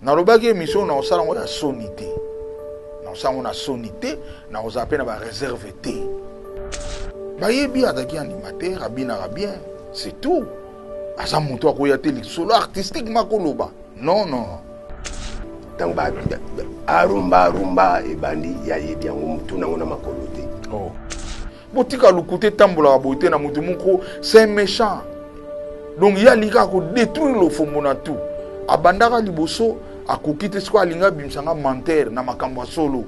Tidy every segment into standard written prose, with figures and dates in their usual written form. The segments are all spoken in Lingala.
Nalobaki émission na osala yango ya soni te, na osala yango na soni te, na kozala mpe na bareserve te. Bayebi azalaki animateur, abinaka bien, c'est tout. Aza moto akoya te lisolo artistique makoloba, non non. Ntango arumba arumba ebandi, yayebi yango motu nango na makolo te. Oh. Botika lokuta etambolaka boye te na moto moko, c'est un méchant. Donc ye alingi kaka kodétruire Lofombo na tout. Abandaka liboso akoki te, sikoyo alingi abimisanga menteur na makambo ya solo.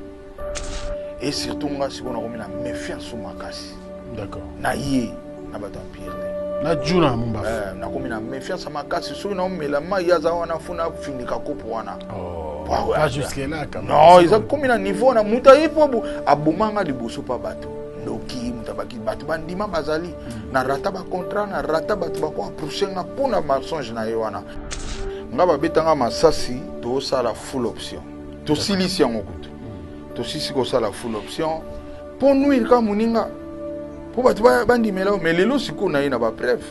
Et surtout nga sikoyo nakomi na méfiance makasi. D'accord. Na ye na bato ya Empire te. Na Djuna Mumbafu. Nakomi na méfiance makasi, soki naomela mai aza wana funa finika kopo wana. Oh, pas jusque là quand même. Non, eza komi na niveau na moto aye po abomanga liboso pa bato. Ndoki moto abaki bato bandima bazali na rata ba contrat, na rata bato bako approcher nga mpona mensonge na ye wana. Nga babetanga masasi, tosala full option. Tosilisi yango kutu. Tosisi kosala full option mpo nuire kaka moninga mpo bato bandimela yo. Mais lelo sikoyo na ye na bapreuve,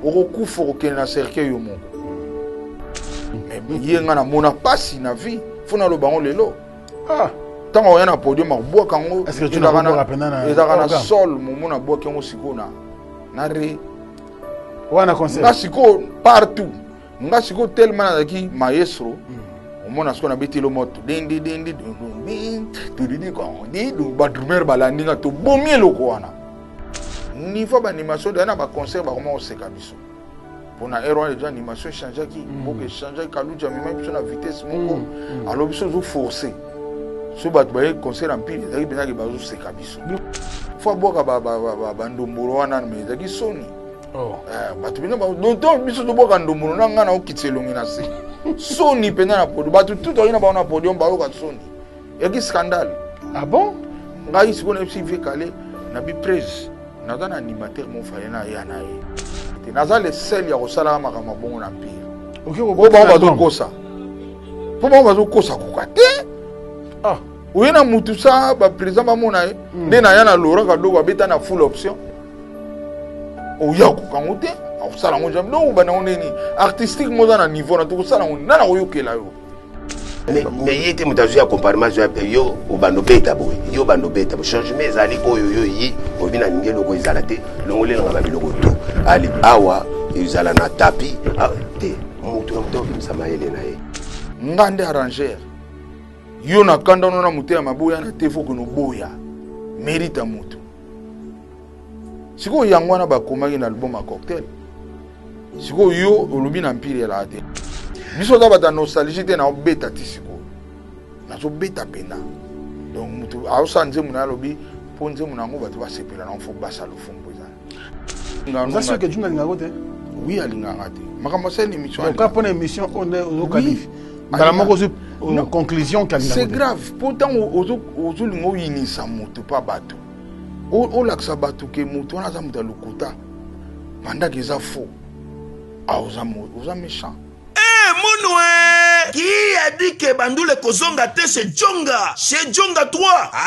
okokufa, okokende na cercueil yo moko. Mais ye nga namona pasi na vie, fo naloba yango lelo. Ntango oya na podium akobwaka yango, ezalaka na sol momo nabwaki yango sikoyo na re wana concert. Nga sikoyo partout, nga sikoyo tellement nazalaki maestro, omona sikoyo nabeti elo moto dindi dindi dindi, badrummer balandi nga, tobomi eloko wana. Niveau baanimation deya na baconcert bakoma koseka biso mpona heure wana. Deja animation echangeaki, mboka echangeaki, Kaluji amemaki biso na vitesse moko. Alobi biso ozoforce so bato baye concert Empire, ezalaki mpenzaki bazoseka biso. Fo abwaka bandombolo wana, mais ezalaki soni. Bato mpenza donc biso tobwaka ndombolo na ngai naokitisa elongi na se, soni mpenza na podium. Bato tout oyi na bango na podium bayoka soni, eyaki scandale. Ah bon? Ngai sikoyo nayebisi vie kale na biprese, naza na animateur mofale na ya na ye te, naza le seul ya kosalaka makambo ya bongo na Empire. Oyo bango bazokosa, mpo bango bazokosa koka te. Oye na mutu sa baprésident bamona ye nde naya na Laurent Kadoko abeta na full option, oya okoka te, akosala yango jamais. Donc obanda yango ndeni artistique moza na niveau na tokosala yango nani akoyokela yo? Mais ye te moto azwi ya comparement, azwi yo obanda obeta boye, yo obanda obeta boye. Changement ezali oyo yo ye oyebi na ningi eloko ezala te, longolelanga babiloko to ali awa ezala na tapi te. Moto na moto obimisa mayele na ye. Nga nde arrangeur yo na kanda ono na motema mabe oya na te, fo kende oboya mérite ya moto. Sikoyo yango wana bakomaki na album ya Cocktail. Sikoyo yo olobi na Empire elaka te, biso oza bato ya nostalgie te. Naobeta ti sikoyo, nazobeta mpena. Donc moto aosala nzembo na ye, alobi mpo nzembo na yango bato basepela nango, fo basala Lofombo eza. Oza sûr que Djuna alingaka te? Oui, alingaka te. Makambo asali émission. Donc mpona émission oyo nde ozokalifi mbala moko ozwi conclusion? C'est grave, mpo ntango ozolinga oyinisa moto mpa bato, olakisa bato ke moto wana aza moto ya lokuta, bandaki eza faux. Ah, oza méchant. Eh, monwe qui a dit que bandule kozonga te chez Djonga? Chez Djonga 3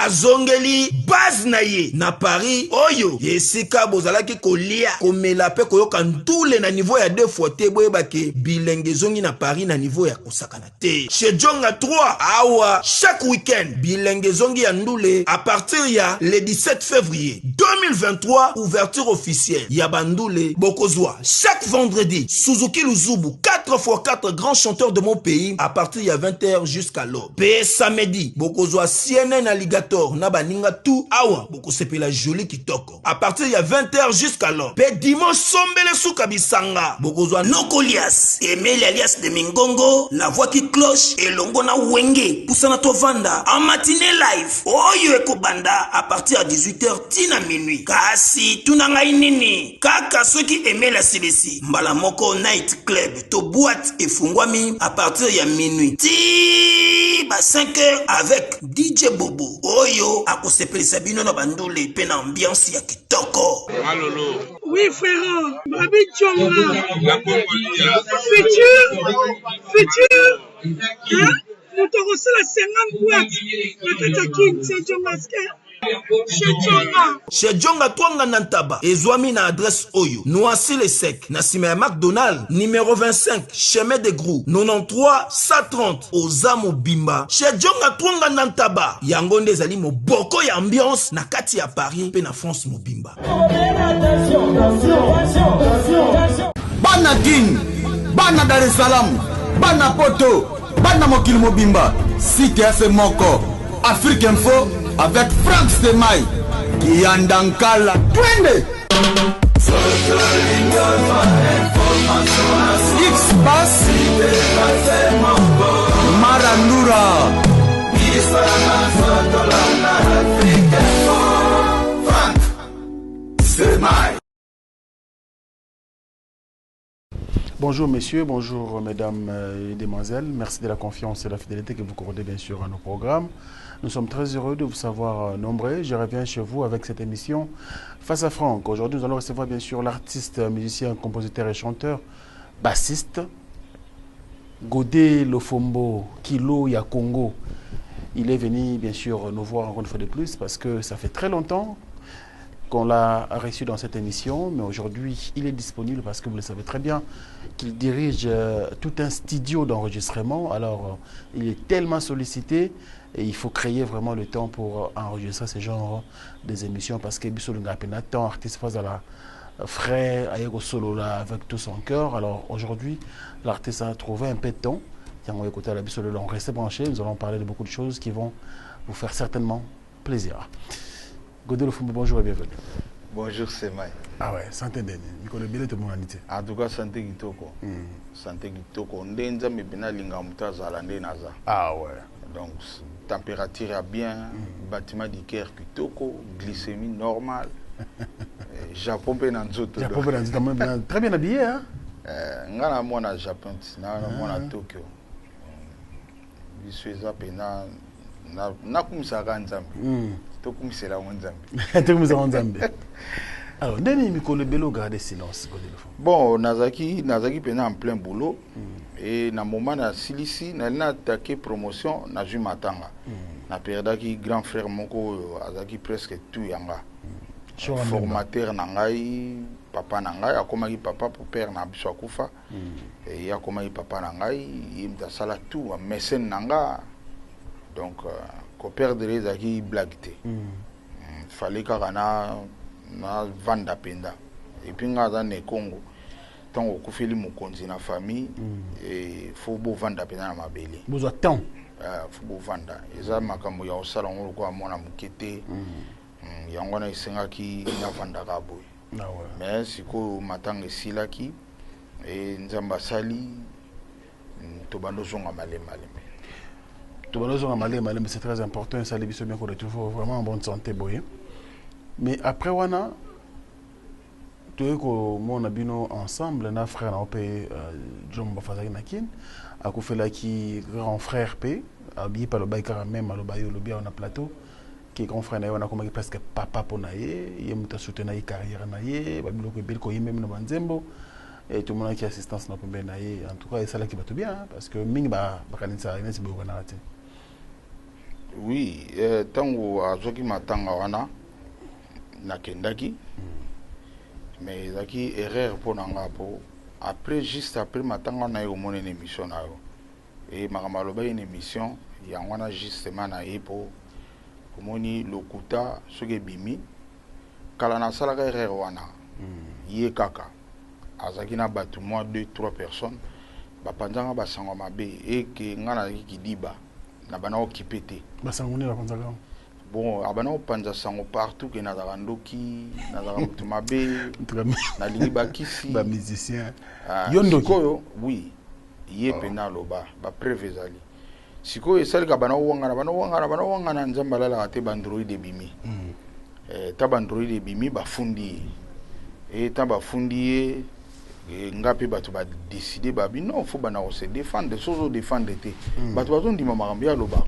azongeli base na ye na Paris, oyo esika bozalaki kolia, komela mpe koyoka ndule na niveau ya deux fois te. Boyeba ke bilenge ezongi na Paris na niveau ya kosakana te. Chez Djonga 3 awa, chaque week-end bilenge ezongi ya ndule. À partir ya le 17 février 2023, ouverture officielle ya bandule. Bokozwa chaque vendredi Suzuki Luzubu 4x4, grand chanteur de mon pays, à partir ya 20h jusqu'à l'aube. Pe samedi bokozwa CNN Alligator na baninga tout awa, bokosepela joli kitoko à partir ya 20h jusqu'à l'aube. Pe dimanche sombele suka bisanga, bokozwa Nokolias Emeli alias de Mingongo, la voix qui cloche, elongo na Wenge Pusana Tovanda en matinée live oyo ekobanda à partir ya 18h tina minuit. Kasi tuna ngai nini kaka soki Emeli asilisi mbala moko, night club to boîte efungwami à partir ya minuit ti ba 5 heures avec DJ Bobo oyo akosepelisa bino na bandule mpe na ambiance ya kitoko. Oui, frère, Babi Djonga. Futur, futur, hein? Moto akosala 50 boîte na kati ya Kin, c'est Djonga. Chez Djonga. Chez Djonga Twanga na Ntaba ezwami na adresse oyo Noisy le Sec na sima ya McDonald numéro 25 chemin de Grou 93 130 oza mobimba Chez Djonga Twanga na Ntaba yango nde ezali moboko ya ambiance na kati ya Paris mpe na France mobimba. Bana Kin, bana Dar es Salaam, bana Poto, bana mokili mobimba, site ya se moko, Afrique Info avec Franck Stemay, Kiyanda Nkala, twende! X-Pass, Marandura. Bonjour messieurs, bonjour mesdames et demoiselles. Merci de la confiance et la fidélité que vous accordez bien sûr à nos programmes. Nous sommes très heureux de vous savoir nombreux. Je reviens chez vous avec cette émission Face à Franck. Aujourd'hui, nous allons recevoir bien sûr l'artiste, musicien, compositeur et chanteur, bassiste, Godé Lofombo, Kilo ya Congo. Il est venu bien sûr nous voir encore une fois de plus parce que ça fait très longtemps qu'on l'a reçu dans cette émission, mais aujourd'hui il est disponible parce que vous le savez très bien qu'il dirige tout un studio d'enregistrement. Alors il est tellement sollicité et il faut créer vraiment le temps pour enregistrer ce genre des émissions parce que biso lunga pena temps artiste face à la frère ayeko solo là avec tout son cœur. Alors aujourd'hui l'artiste a trouvé un peu de temps. Tiens, on va écouter la biso lolo, on reste branché, nous allons parler de beaucoup de choses qui vont vous faire certainement plaisir. Godé Lofombo, bonjour et bienvenue. Bonjour Semai. Ah ouais, santé ndeni. Mikolo ebele tomonani te. En tout cas santé kitoko. Santé kitoko. Nde Nzambe pena alinga moto azala nde naza. Ah ouais. Donc température ya bien, bâtiment du cœur kitoko, glycémie normale. Japon pe na nzoto. Japon pe na nzoto, moi, bien, très bien habillé hein. Nga na mwana Japon, na mwana Tokyo. Biso eza pena na nakumisaka Nzambe. Tokumisela yango Nzambe. Tokumisela yango Nzambe. Alors, ndeni mikolo ebele ogarde silence, Godé Lofombo? Bon, nazalaki pena en plein boulot. Et na moment na silisi, nali na attaqué promotion, nazwi matanga. Na perdaki grand frère moko oyo azalaki presque tout yanga. Show Formateur na ngai, papa na ngai, akomaki papa pour père na biso akufa. Et ye akomaki papa na ngai, ye moto asala tout, mécène na nga. Donc, ko perdre ezalaki blague te. Fallait kaka na vanda penda. Et puis nga aza na Congo. Ntango okufeli mokonzi na famille, et faut bovanda penda na mabele. Bozwa temps. Faut bovanda. Eza makambo ya kosala yango lokola mwana moke te. Yango wana esengaki navandaka boye. Ah ouais. Mais sikoyo matanga esilaki, et Nzambe asali, tobanda ozonga malemi malemi. Tobanda ozonga malemi malemi, c'est très important, esali biso bien qu'on retrouve vraiment en bonne santé boye. Mais après wana toye komona bino ensemble na frère na yo mpe, John Bafazaki na Kin, akufelaki grand frère mpe, abiyi mpe alobaki kaka même aloba ye olobi awa na plateau ke grand frère na ye wana akomaki presque papa mpo na ye, ye moto asoutenaki carrière na ye, babiloko ebele koyemba na banzembo, et tomonaki assistance na pembeni na ye. En tout cas esalaki bato bien, hein, parce que mingi bakanisaka neti boyokanaka te. Oui, ntango azwaki matanga wana nakendaki, mais ezalaki erreur mpo na nga, po après, juste après matanga wana, ye komona na émission na yo e makambo alobaki na émission yango wana, justement na ye, po omoni lokuta soki ebimi kala. Nasalaka erreur wana, ye kaka azalaki na bato mwa 2 3 personnes bapanzanga basango mabe eke nga nazalaki kidiba na bana okipe te. Basango nini bapanzaka? Bon, abana kopanza sango partout ke nazalaka ndoki, nazalaka moto mabe, nalingi bakisi. Bamusicien. Ah, yo ndoki. Sikoyo oui, ye mpena aloba, bapreuve ezali. Sikoyo esalika bana owangana, bana owangana, bana owangana. Nzambe alalaka te, baandroid ebimi. Ta baandroid ebimi, bafundi ye. E ta bafundi ye, nga mpe bato badécider babi non, faut bana kose défendre. So ozodéfendre te, bato bazondima makambo ye alobaka.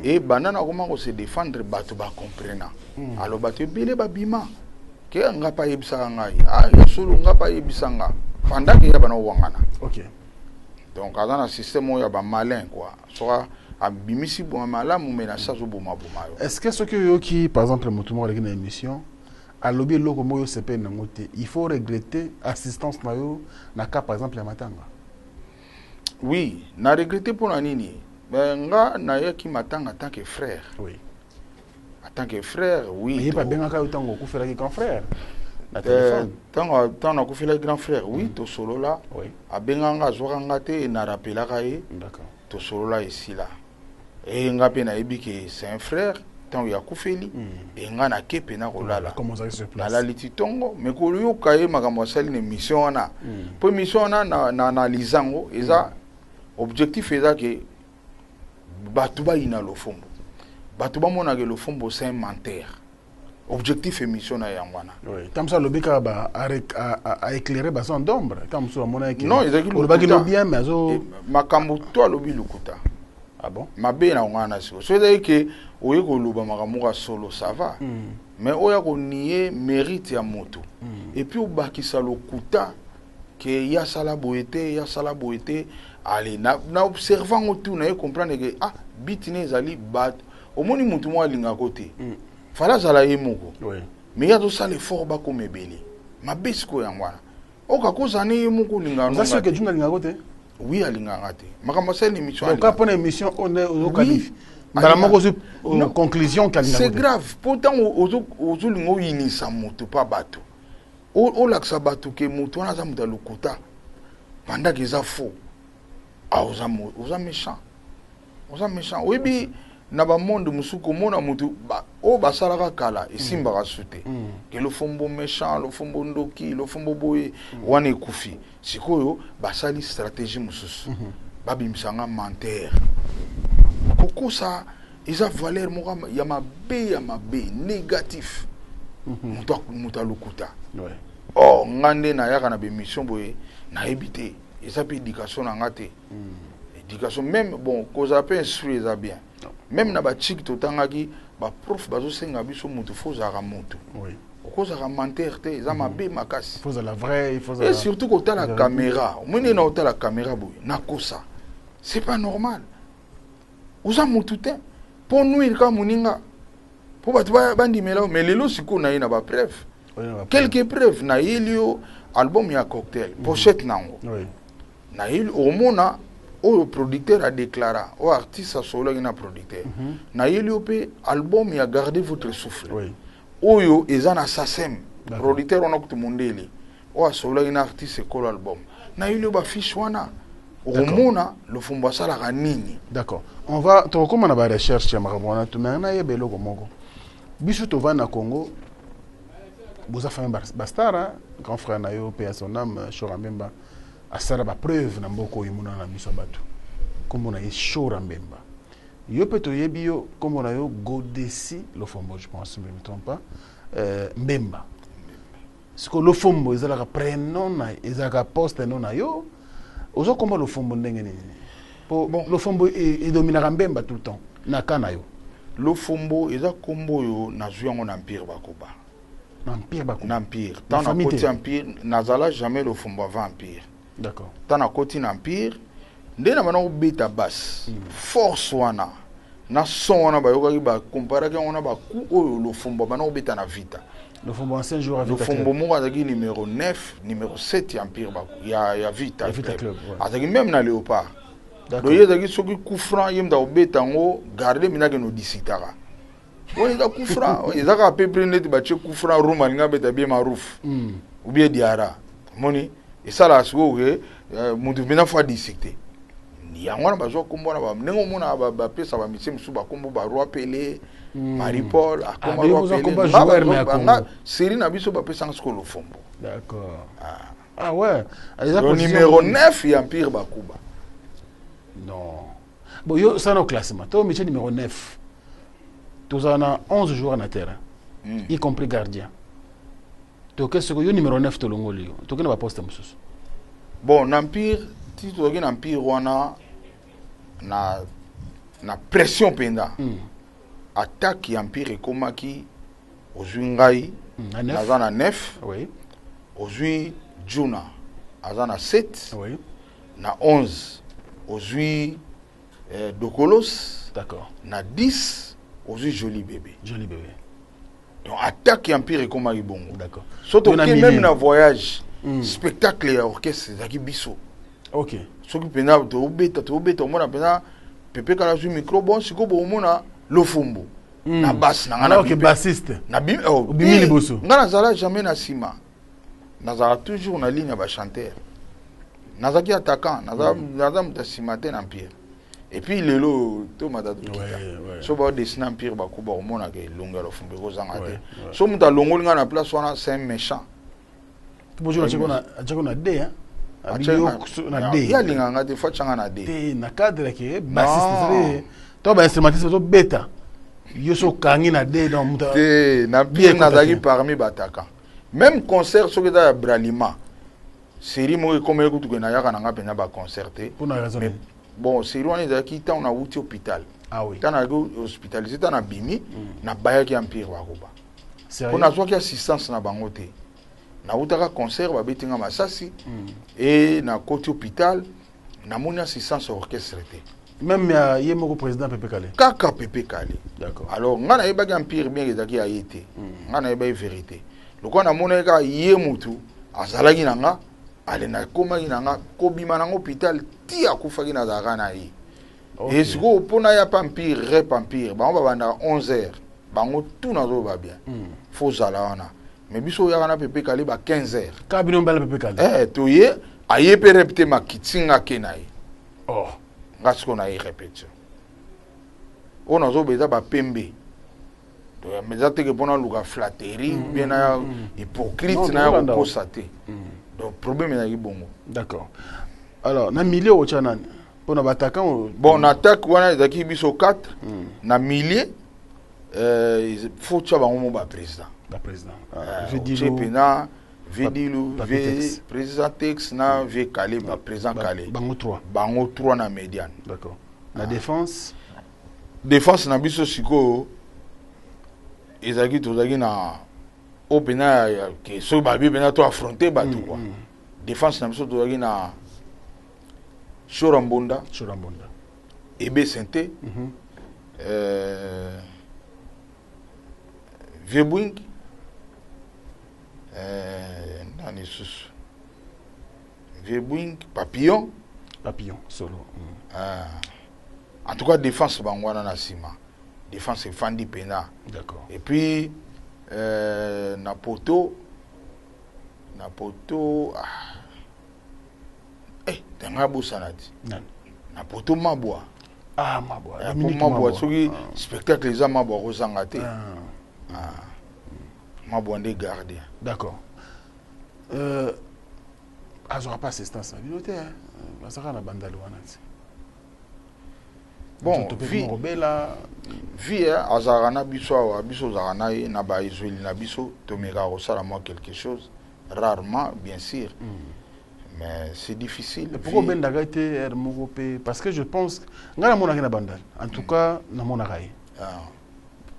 E banda nakoma kose défendre, bato bacomprena. Alo bato ebele babima ke nga mpe ayebisaka ngai, ah, ya solo, nga mpe ayebisa nga pendant ke ya bana owangana. Donc aza na système oyo ya bamalin quoi. Soki Abimisi boma malamu, mais na se azobomaboma yo. Est ce que soki oyoki, par exemple, motu moko aleki na émission, alobi eloko moko osepeli nango te, il faut regretter assistance na yo na cas, par exemple, ya matanga? Oui, na regretter. Mpo na nini? Nga nayaki matanga en tant que frère. En tant que frère, oui. Ye mpe abengaka yo ntango okufelaki grand frère na téléphone? Ntango nakufelaki grand frère, oui, tosolola. Abengaka nga, azwaka nga te, narapelaka ye. Tosolola, esila. E nga mpe nayebi ke c'est un frère. Ntango yakufeli e, nga nake mpe nakolala, nalali ti ntongo. Mais koyoka ye makambo asali na émission wana, mpo émission wana na analyse yango, eza objectif eza ke bato bayina Lofombo, bato bamonaka Lofombo c'est un menteur. Objectif émission na yango wana. Ntango mosusu alobi kaka aéclaire bazones d'ombre, ntango mosusu amonaki. Non, ezalaki olobaki no bien, mais azo makambo to alobi lokuta. Ah bon? Mabe na yango wana. Siko so ezalaki ke oye koloba makambo moko ya solo, ça va, mais oyo akonie mérite ya moto et puis obakisa lokuta ke ye asala boye te, ye asala boye te. Ale na observe yango tu, naye comprendre ke ah, biti ne ezali bato. Omoni, motu moko alingako te, fala azala ye moko, mais ye azosala effort bakoma ebele. Mabe sikoyo yango wana, oka kozala ne ye moko olingaka. Alingako te? Oui, alingaka te. Makambo asali émission. Donc mpona émission oyo nde ozokalifi mbala moko ozwi conclusion? C'est grave, mpo ntango ozolinga oyinisa moto mpa bato, olakisa bato ke moto wana aza moto ya lokuta pendant ke eza faux. Ah, oza méchant, oza méchant. Oyebi, na bamonde mosusu komona motu oyo basalaka kala esimbaka su te, ke Lofombo méchant, Lofombo ndoki, Lofombo boye, wana ekufi. Sikoyo basali stratégie mosusu, babimisanga menteur. Kokosa eza valeur moko ya mabe, ya mabe, négatif. Moto alokuta. Or nga nde nayaka na bémission boye, nayebi te, eza mpe éducation na nga te. Éducation même, bon, kozala mpe instruit eza bien. Même na bachike totangaki, baprof bazosenga biso motu fo ozalaka motu, okozalaka menteur te, eza mabe makasi. Et surtout kotala caméra, omoni na otala caméra boye, nakosa, c'est pas normal. Oza motu te mpo nuire kaka moninga mpo bato bandimela. Mais lelo sikoyo naye na bapreuve, quelques preuves. Nayeli yo album ya Cocktail, pochette nango. Nayeli, omona oyo producteur adéclara, oyo artiste asololaki na producteur. Nayeli yo mpe album ya Gardez votre souffle, oyo eza na SACEM, producteur wana kutu mondele, oyo asololaki na artiste ekolo album. Nayeli yo bafiche wana, okomona Lofombo asalaka nini. D'accord, on va tokokóma na barecherche ya makambo wana. Mais nayeba eloko moko: biso tovandi na Congo, boza famille bastar. Grand frère na yo mpe ya son âme, Shora Mbemba, asala bapreuve na mboka oyo emonana na miso ya bato. Nkombo na ye Shora Mbemba. Yo mpe toyebi yo, nkombo na yo Godesi Lofombo, je pense, je me trompe pas, Mbemba. Sikoyo Lofombo ezalaka prénom na, ezalaka poste nom na yo? Ozokomba Lofombo ndenge nini? Po bon, Lofombo edominaka Mbemba tout le temps na ka na yo. Lofombo eza nkombo oyo nazwi yango na Empire Bakoba. Na Empire Bakoba? Na Empire. Ntango nakoti Empire, nazala jamais Lofombo avant Empire. Ntango nakoti na Empire nde na banda kobeta basse, force wana na son wana bayokaki, bakomparaki yango na baku oyo Lofombo abanda kobeta na Vita. Lofombo ancien joueur. Lofombo moko azalaki numéro 9, numéro 7 ya Empire, ya Vita, ya Vita Club. Azalaki même na Léopard. Donc ye ezalaki soki coup franc, ye moto akobeta yango, garde minake nodisitaka oyo eza coup franc, eza kaka peu près neti batie coup franc, Roum alingi abeta bien Marouf ou bien Diara, omoni esalaka sikoyo ke motu mpena fo adisite yango wana. Bazwa nkombo wana ndenge omona bapesa bamisie mosusu bakombo, baroi Pele, Marie Paul akoma roi Pele. Série na biso bapesanga sikoyo Lofombo. D'accord, ah ouais. Numéro 9 ya Empire Bakuba. Non, bon, yo sala na classement to mitie numéro 9. Tozala na 11 joueurs na terrain, y compris gardien. Toke sikoyo, yo numéro 9, tolongoli yo, toke na baposte mosusu. Bon, na Empire, ti tozalaki na Empire wana na pression mpenza, attaque ya Empire ekomaki: ozwi ngai, naza na 9, ozwi Juna aza na 7, na 11 ozwi Dokolos. D'accord. Na 10 ozwi Joli Bébé. Joli Bébé. Donc attaque ya Empire ekomaki bongo. D'accord. So Yo na toke milieu. même na voyage, spectacle ya orchestre ezalaki biso. Soki mpenza tobeta, tobeta, omona mpenza Pepe Kala azwi micro. Bon, sikoyo boomona Lofombo na basse na nga. Alors que bassiste. Nabimi, oh, Obimi liboso. Nga nazala jamais na nsima, nazala toujours na ligne ya bachanteur. Nazalaki attaquant, naza moto ya nsima te na Empire. Et puis lelo tomata, tokita. So baodessine Empire, bakuba omonaka elongo ya Lofombo ekozanga te. So moto alongoli nga na place wana, c'est un méchant. Bonjour, atiako na D, hein. Abi yo na D. Ye alingaka nga te, faut atianga na D. Te, na cadre ke bassiste, c'est to ba instrumentiste to beta. Yo so kangi na D, donc muta Te, na Bien Empire nazalaki ekota te. parmi bataka. Même concert soki eza ya Bralima, série moko ekomaki kutu ke nayaka na nga mpenza baconcert te. Pour na raison. Mais bon, série wana ezalaki ntango nauti hôpital. Ah oui. Ntango nazalaki hospitalisé, ntango nabimi, nabayaki Empire bakoba Sérieux? Mpo nazwaki assistance na bango te. Nautaka concert, babeti nga masasi e nakoti hôpital, namoni assistance ya orchestre te. Même ya ye moko président Pepe Kale. Kaka Pepe Kale. D'accord. Alors nga nayebaki Empire bien ezalaki ya ye te. Nga nayebaki vérité lokola namonaki kaka ye mutu azalaki na nga. Ale nakomaki na nga kobima nango hôpital ti akufaki, nazalaka na ye. E sikoyo mpona ya pa Empire, rep Empire, bango babandaka 11 heures, bango tout nazoloba bien, faut ozala wana. Mais biso oyaka na Pepe Kale ba 15 heures. Ka bino mbala Pepe Kale. Eh, toye, aye mpe rep te, makiti nga ke na ye. Oh. Nga sikoyo na ye répétition oyo nazoba eza bapembe. Donc, eza teke mpona luka flatterie bien na hypocrite Non, na ya tozolanda. kokosa te. Donc problème ezalaki bongo. D'accord. Alors, na milieu otia nani? Pour na attaquant. Bon, na attaque wana ezalaki biso 4. Na milieu, faut tia bango mo baprésident. La président. Ah, Otie Vedilu. mpena Vedilu, Papi Tex. Président Tex na vie Kale, baprésident Kale. Bango 3. Bango 3 na médiane. D'accord. La défense. Défense na biso sikoyo ezalaki, tozalaki na oyo mpena ke soki babi mpena to affronte bato quoi. Défense na biso, tozalaki na Shora Mbonda. Shora Mbonda. Ebe Sente, Vieux Bwing, nani susu, Vieux Bwing, Papillon. Papillon solo. Ah. En tout cas défense bango wana. Na nsima défense efandi mpena. D'accord. Et puis na poto, ah. Eh, tanga bosana ti. Nani? Na poto, Mabwa. Ah, Mabwa. Po Dominique. Mabwa, soki spectacle eza, Mabwa kozanga te. Ah. Ah. Mabwa nde gardien. D'accord. Azwaka pa assistance na bino te, hein? Azalaka na bandali wana ti. Bon, Nzoto mpe kobela. Vie azalaka na biso awa, biso ozalaka na ye na baezweli na biso, tomekaka kosala mwa quelque chose rarement, bien sûr, mais c'est difficile. Pourquoi obendaka te aire moko mpe? Parce que je pense ngai namonaki na bandali, en tout cas namonaka ye Ah.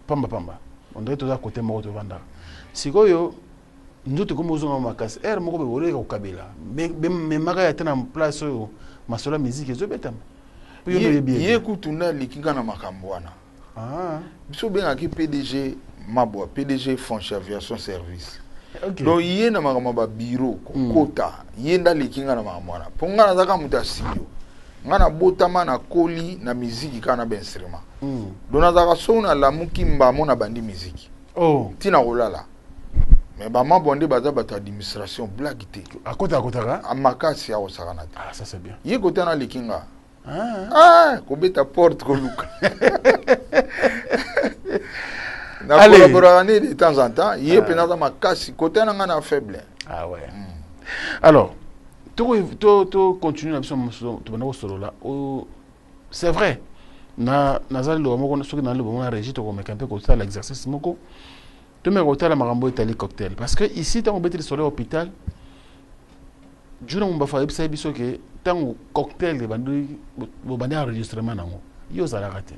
pamba pamba, on dirait toza côté moko tovandaka. Sikoyo nzoto ekomi ozonga makasi, aire moko boye oleka kokabela, memaka ya te na place oyo masolo ya musique ezobetama. Mpo yo nde oyebi ye ye. Kutu nde aleki nga na makambo wana. Ah, Biso obengaki PDG Mabwa, PDG Fonche Aviation Service. Ok. Donc ye na makambo ya babiro kokota, ye nde aleki nga na makambo wana, mpo nga nazaka moto ya studio. Nga nabotama, nakoli na miziki kaka na bainstrument. Donc nazalaka, soki nalamuki mbamo na bandi miziki Oh, ntina kolala. Mais bamabwa nde baza bato ya administration, blague te. Akota akotaka. Makasi akosakana te. Ah, ça c'est bien. Ye kote wana aleki nga. Ah. Ah, kobeta porte, koluka na Allez. collaboraka ne de temps en temps. Ye mpenza aza makasi kote na nga na faible. Ah ouais. Alors, to continue na biso mosusu, tobanda kosolola. C'est vrai. Na naza liloba moko, soki na liloba moko na régie, tokomeka mpe kosala exercice moko. Tomeka kotala makambo etali cocktail, parce que ici ntango obeti lisolo ya hôpital, Juna Mombafa ayebisaki biso ke ntango cocktail ebandi, bobandi enregistrement nango, yo ozalaka te,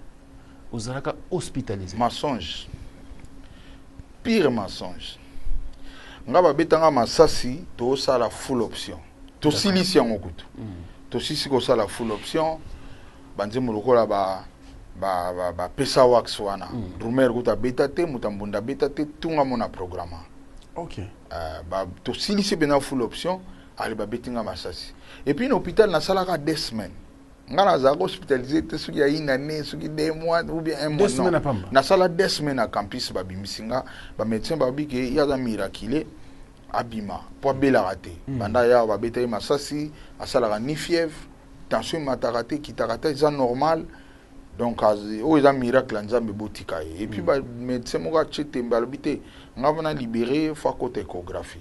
ozalaka hospitalisé. Mensonge, pire mensonge. Nga babetanga masasi, tozosala full option, tosilisi yango kutu, tosilisi kosala full option. Banzembo lokola ba ba pesa wax wana, drummer kuta abeta te, moto ambunda abeta te, tunga mo na programme. Tosilisi mpenza full option. Ale, babeti nga masasi et puis na hôpital nasalaka 2 semaines. Nga nazalaka hospitalisé te soki ya une année, soki 2 mois ou bien un mois. Non, nasala 2 semaines na campus. Babimisi nga, bamédecin babi ke ye aza miraculé, abima mpo abelaka te. Banda yawa babeta ye masasi, asalaka ni fièvre, tension emataka te, ekitaka te, eza normal. Donc oyo eza miracle ya Nzambe, botika ye. Et puis bamédecin moko atie tembe, alobi te, nga mpona libéré, faut akota échographie.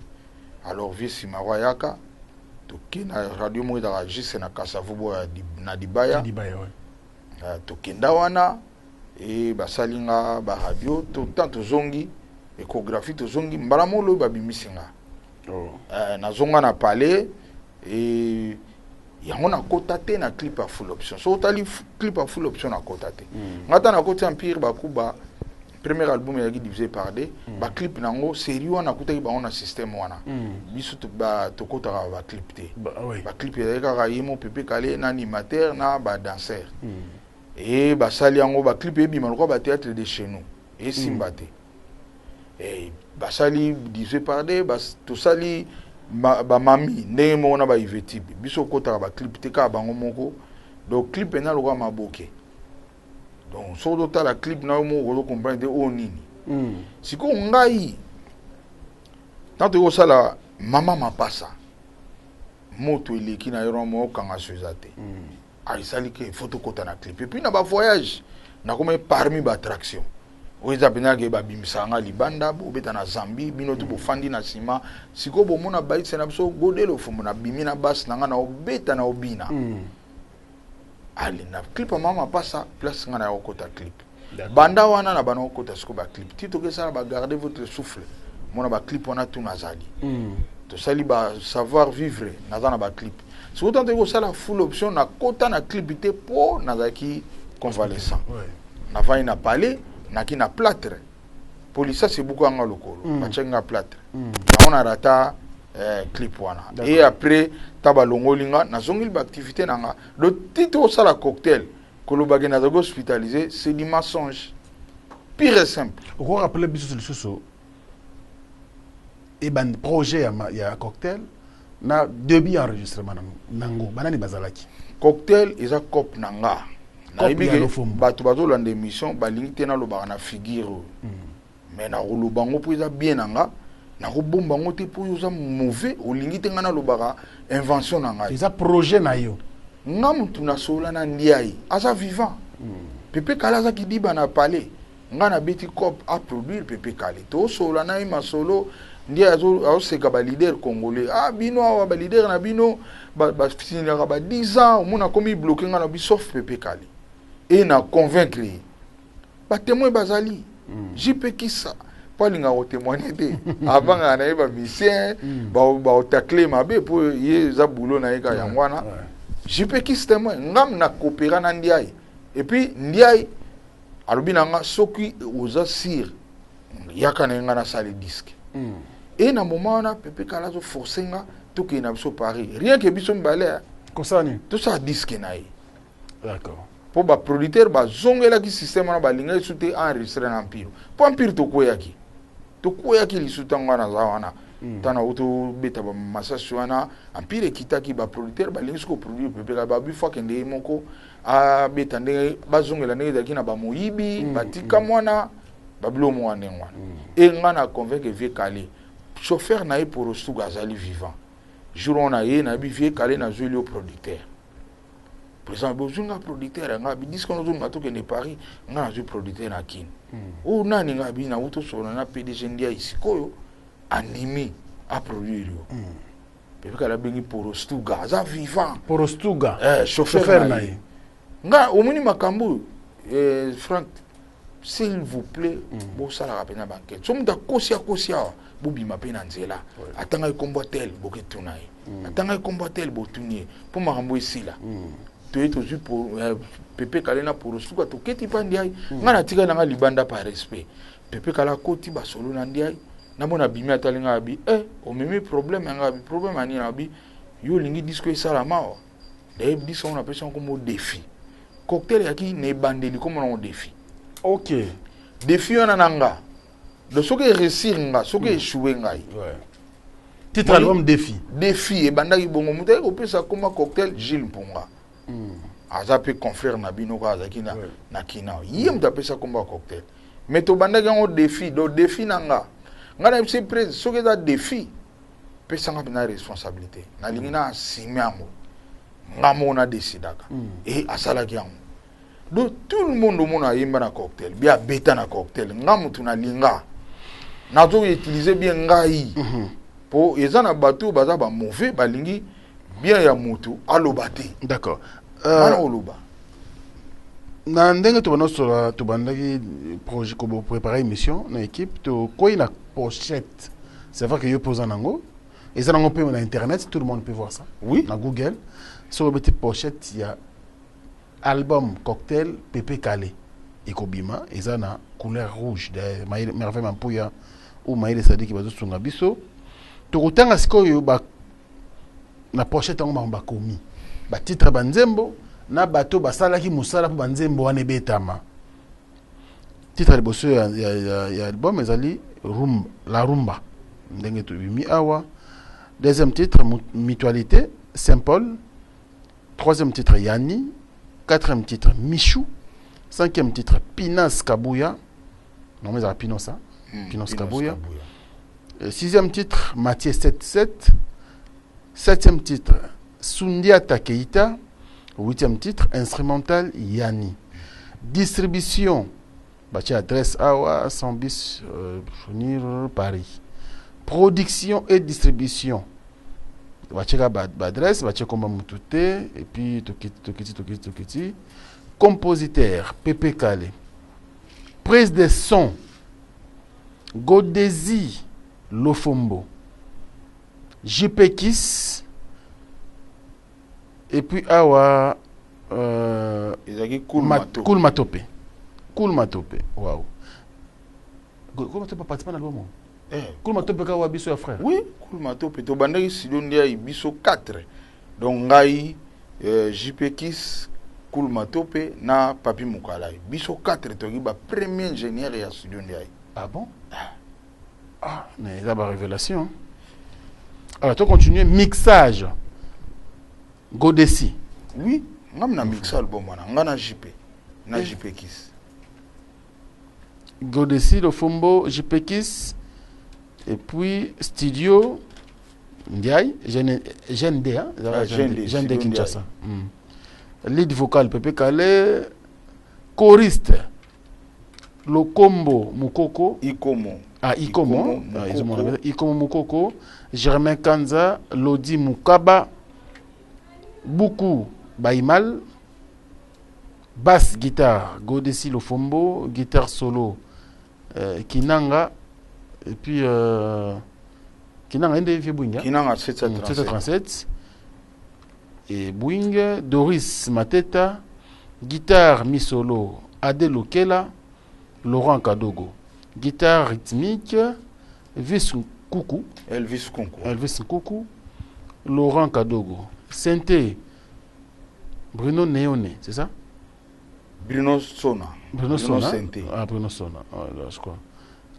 Alors vieux Simaro ayaka, toke na radio moko ezalaka juste na Kasavubu, na Dibaya. Tokenda wana e basali nga baradio. Tant tozongi échographie, tozongi mbala moko, oyo babimisi nga. Nazonga na palais e yango nakota te na clip ya full option. So otali clip ya full option, nakota te. Nga ta nakoti Empire Bakuba, premier album ezalaki divisé par deux. Baclip nango série wana, akutaki bango na système wana. Biso tokotaka baclip te. Baclip ezalaki kaka ye mo Pepe Kale na animateur na badanser. E basali yango baclip ebima lokola bathéâtre de chez nous, esimba te. E basali divisé par deux, tosali bamami ndenge moko na baivetibe. Biso okotaka baclip te, kaka bango moko. Donc clip ena lokola maboke. Donc soki totala clip na yo moko, ozocomprendre te oyo nini. Sikoyo ngai, tant toyei kosala Mama Mapasa, moto eleki na yo mo okanga so eza te. Esali ke faut tokɔta na clip. Et puis na bavoyage, nakomi parmi baattraction oyo eza mpenza ke babimisaka nga libanda. Bobeta na Zambie, bino tu bofandi na nsima. Sikoyo bomona baitse na biso Godelo Fumbu, nabimi na basi na nga na obeta na obina. Ale, na clip ya Mama Mapasa, place nga na ya kokota clip, banda wana na bana kokota sikoyo baclip ti tokesala bagarde votre souffle. Mona baclip wana tu nazali. Tosali ba savoir vivre, naza na baclip. Sikoyo tanto toyei kosala full option, nakota na clip te mpo nazalaki convalescent. Navandi na palais, naki na plâtre mpo lisasi ebuku yanga lokolo. Batiaki nga plâtre yango, na rata clip wana. Et après ta balongoli nga, nazongeli baactivité na nga. Donc ti tosala cocktail, kolobaki nazalaki hospitalisé, c'est du mensonge pire et simple. Okorappeler biso lisusu ebandi projet ya cocktail na début ya enregistrement nango, banani bazalaki? Cocktail eza cope na nga. Nayebi ke bato bazolanda émission balingi te nalobaka na figure oyo, mais nakoloba yango mpo eza bien na nga. Nakobomba yango te mpo oyo oza mauvais, olingi te nga nalobaka invention na ngai. Eza projet na yo. Nga mutu nasola na Ndiaye, aza vivant. Pepe Kale aza kidiba na palais. Nga nabeti cop aproduire Pepe Kale, tosola na ye masolo. Ndiaye azoseka baleader congolais: ah, bino awa baleader na bino basignaka ba 10 ans, omona akomi bloqué. Nga na bi sauf Pepe Kale e na convaincre ye. Batémoin bazali. JP Kisa mpo alingaka kotémoigne te, avangaka na ye bamusicien baotakle mabe mpo ye eza boulot na ye kaka yango wana. JP Kis témoin. Ngam na coopéra na Ndiaye. Et puis Ndiaye alobi na nga: soki oza sûr, yaka na ye, nga nasali disque. E na moment wana, Pepe Kala azoforce nga tokende na biso Paris, rien que biso mibale. Kosala nini? Tosala disque na ye. D'accord Mpo baproducteur bazongelaki système wana, balingaki su te enregistre na Empire, mpo Empire tokweyaki, tokweyaki lisu. Ntango wana aza wana, ntango nauti tobeta bamasasi wana, Empire ekitaki. Baproducteur balingi soki koproduire Pepe Kala, babi faut akende ye moko abeta ndenge bazongela ndenge ezalaki na bamoyibi. Batika mwana babilo moko ndenge wana. E nga na convaincre vieux Kale, chauffeur na ye Porosuga azali vivant. Jour wana ye nayebi vieux Kale, nazweli yo producteur. Président, bozwi nga producteur ya nga bidisque wana, ozonga tokende Paris. Nga nazwi producteur na Kini oyo nani? Nga abi nauti tosolola na PDG Ndiaye, sikoyo andimi aproduire yo. Pepe Kala abengi Porostuga, aza vivant. Porostuga? Eh, chauffeur na ye. Nga omoni makambo oyo, Frank, s'il vous plaît, bosalaka mpenza bankete. So moto akosi, akosi awa, bobima mpe na nzela. Atanga ekombo tel, boketuna ye. Atanga ekombo tel, botuni ye mpo makambo esila. Toye tozwi Pepe Kale na Porosuka, toketi mpa Ndiaye. Nga natikali nanga libanda par respect. Pepe Kale akoti, basolo na Ndiaye. Namona abimi, atali nga, abi: eh, omemi problème yanga. Abi: problème ya nini? Abi: yo olingi disque esalama awa. D'ailleurs disque yango napesi yango kombo Défi. Cocktail eyaki na ebandeli, komona yango Défi. Ok. Défi wana na nga, donc soki eréussir nga, soki échoué ngai. Titre album Défi. Défi ebandaki bongo. Moto ayaki kopesa koma Cocktail, Gilles Mpunga, aza mpe confrère na bino kaka, azalaki na, na kina. Ye moto apesa komba ya Cocktail, mais tobandaki yango Défi. Donc défi na nga, ngai na yebisi prese, soki eza défi, pesanga mpena responsabilité, nalingi na asime yango nga moko, nadesidaka. E asalaki yango. Donc tout le monde omona ayemba na Cocktail, bi abeta na Cocktail, nga motu nalinga nazoutilize bien ngai, mpo eza na bato oyo baza bamauvais, balingi bien ya motu aloba te. Wana oloba. Na ndenge tobanda osola, tobandaki projet kopréparer émission na équipe, tokwei na pochette. C'est vrai que yo mpe oza nango, eza nango mpe na internet, tout le monde peut voir ça. Na Google, soki obeti pochette ya album Cocktail Pepe Kale, ekobima, eza na couleur rouge. D'ailleurs, Merveille Mampuya ou Mayele Sadiki bazosunga biso. Tokotanga sikoyo ba na pochette yango, bango bakomi batitre, banzembo na bato basalaki mosala mpo banzembo wana ebetama. Titre ya liboso ya album ezali Rumba, La Rumba, ndenge tobimi awa. Deuxième titre, Mutualité, Saint Paul. Troisième titre, Yani. Quatrième titre, Michou. Cinquième titre, Pinas Kabuya. Non, mais ezala Pinos, hein? Pinos Kabuya. Sixième titre, Mathieu 77. Septième titre, Sundiata Keita. Huitième titre, instrumental, Yani. Distribution, batia adresse awa, 100 bis, Fournir, Paris. Production et distribution, batiaka baadresse, batia komba mutu te. Et puis tokiti, tokiti, tokiti, tokiti. Compositeur, Pepe Kale. Prise de son, Godesi Lofombo, JP Kiss. Et puis awa ezalaki Cool Mato. Cool Matope, Cool Matope, wow. Cool Matope participe na album. Eh, Cool Matope kaka wa biso ya frère. Oui, Cool Matope. Tobandaki studio nde biso 4, donc ngai, JP Kiss, Cool Matope na Papi Mukalai, biso 4 toki ba premier ingénieur ya studio Ndiaye. Ah bon? Ah, mais eza ba révélation. Alors to continuer. Mixage, Godesi. Oui, ngam na mixa album wana, nga na JP, na JP Kiss. Godesi Lofombo, JP Kiss. Et puis studio Ndiaye, GND, hein? Ah, GND, GND studio. Kinshasa. Lead vocal, Pepe Kale. Choriste, Lokombo Mukoko. Ikomo. Ah, Ikomo. Ikomo Ah, ils ont Mukoko. Ikomo Mukoko, Germain Kanza, Lodi Mukaba, Buku Baimal, basse guitare, Godesi Lofombo, guitare solo, Kinanga, et puis Kinanga, Inde Vieux Bouing, hein? Kinanga 737. 737. Et Bouing, Doris Mateta, guitare mi-solo, Ade Lokela, Laurent Kadogo. Guitare rythmique, Vis Koukou. Elvis Kunku. Elvis Koukou, Laurent Kadogo. Synthé, Bruno Neone, c'est ça? Bruno Sona. Bruno Sona. Synthé. Ah, Bruno Sona, ah, là, je crois.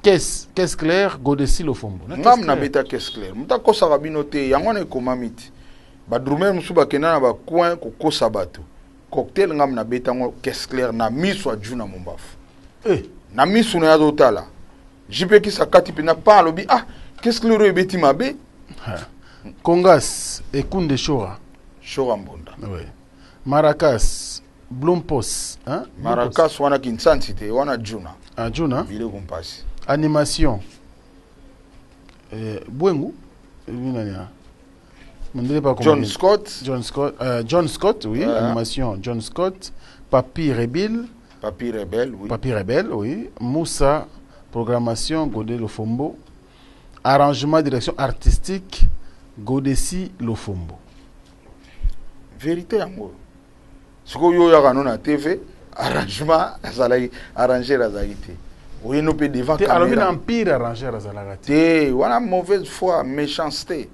Caisse, caisse claire, Godesi Lofombo. Na ngam caisse claire. Nabeta caisse claire. Moto akosaka bino te, yango wana ekomami ti badrumer mosusu bakenda na bacoin kokosa bato. Cocktail, ngam nabeta yango caisse claire na miso ya Juna Mombafu. Eh, na miso na ye azotala, JP Kis akati mpenza pa, alobi: "Ah, caisse claire oyo ebeti mabe." Ah. Congas, Ekunde Shora. Shora Mbonda. Ouais. Maracas, Blompos. Hein? Blompos. Maracas wana Kinsanti te, wana Juna. Ah, Juna. Bileko mpasi. Animation. Bwengu. Nani, ah? Mondele pas John combien? Scott. John Scott, John Scott, oui. Animation, John Scott. Papi Rebil. Papi Rebel, oui. Papi Rebel, oui. Moussa, programmation, Godé Lofombo. Arrangement, direction artistique, Godesi Lofombo. Vérité yango sikoyo oyo oyaka no na TV, arrangement azalaki, arrangeur azalaki te, oyeno mpe devant Te, alobi na caméra. Empire, arrangeur azalaka te. Te, wana mauvaise foi, méchanceté.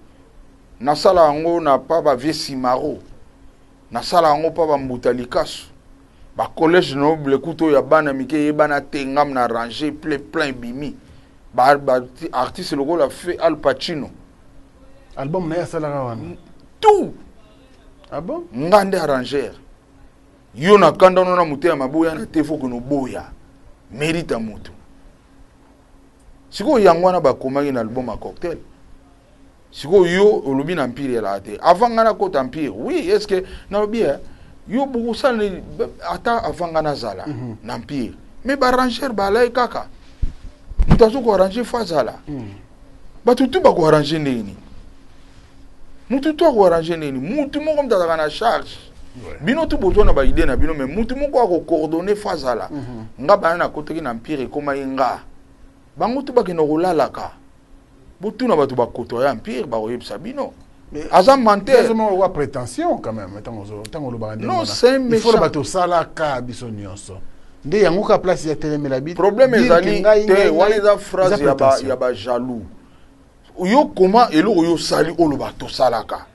Nasala yango na pa bavie simaro, nasala yango mpa bambuta likasu. Bacollège noble kutu oyo ya bana mike eyebana te, ngam na arrange plein plein ebimi. Ba, ba artiste lokola fe Al Pacino. Album na ye asalaka wana. Tout. Ah bon? Nga nde arrangeur. Yo na kanda ono na motema mabe oya na te faut que noboya. Mérite ya moto. Sikoyo yango wana bakomaki na album ya Cocktail. Sikoyo yo olobi na Empire elaka te. Avant nga nakota Empire, oui, est-ce que nalobi eh, yo bokosala nini ata avant nga nazala na Empire. Mais ba arrangeur balai kaka. Moto azo ko arranger faut azala. Bato tu bako arranger ndenge nini? Mutu tu ako arranger ndenge nini? Mutu moko moto azalaka na charge. Bino tu bozwa na ba idée na bino mais mutu moko ako coordonner faut azala. Nga bana nakotaki na Empire ekomaki nga. Bango tu bakenda kolalaka. Botuna bato bakoto ya Empire bakoyebisa bino. Aza menteur. Ezomoko kwa prétention quand même ntango ntango olobaka ndenge Non, wana. c'est Il faut méchant. bato osalaka biso nyonso nde yango ka place ya telemela bi Problème dire ezali que ngai, te ngai, wana ngai, eza phrase eza ya ba prétention. ya ba jaloux. Yo koma eloko yo osali oloba tosalaka.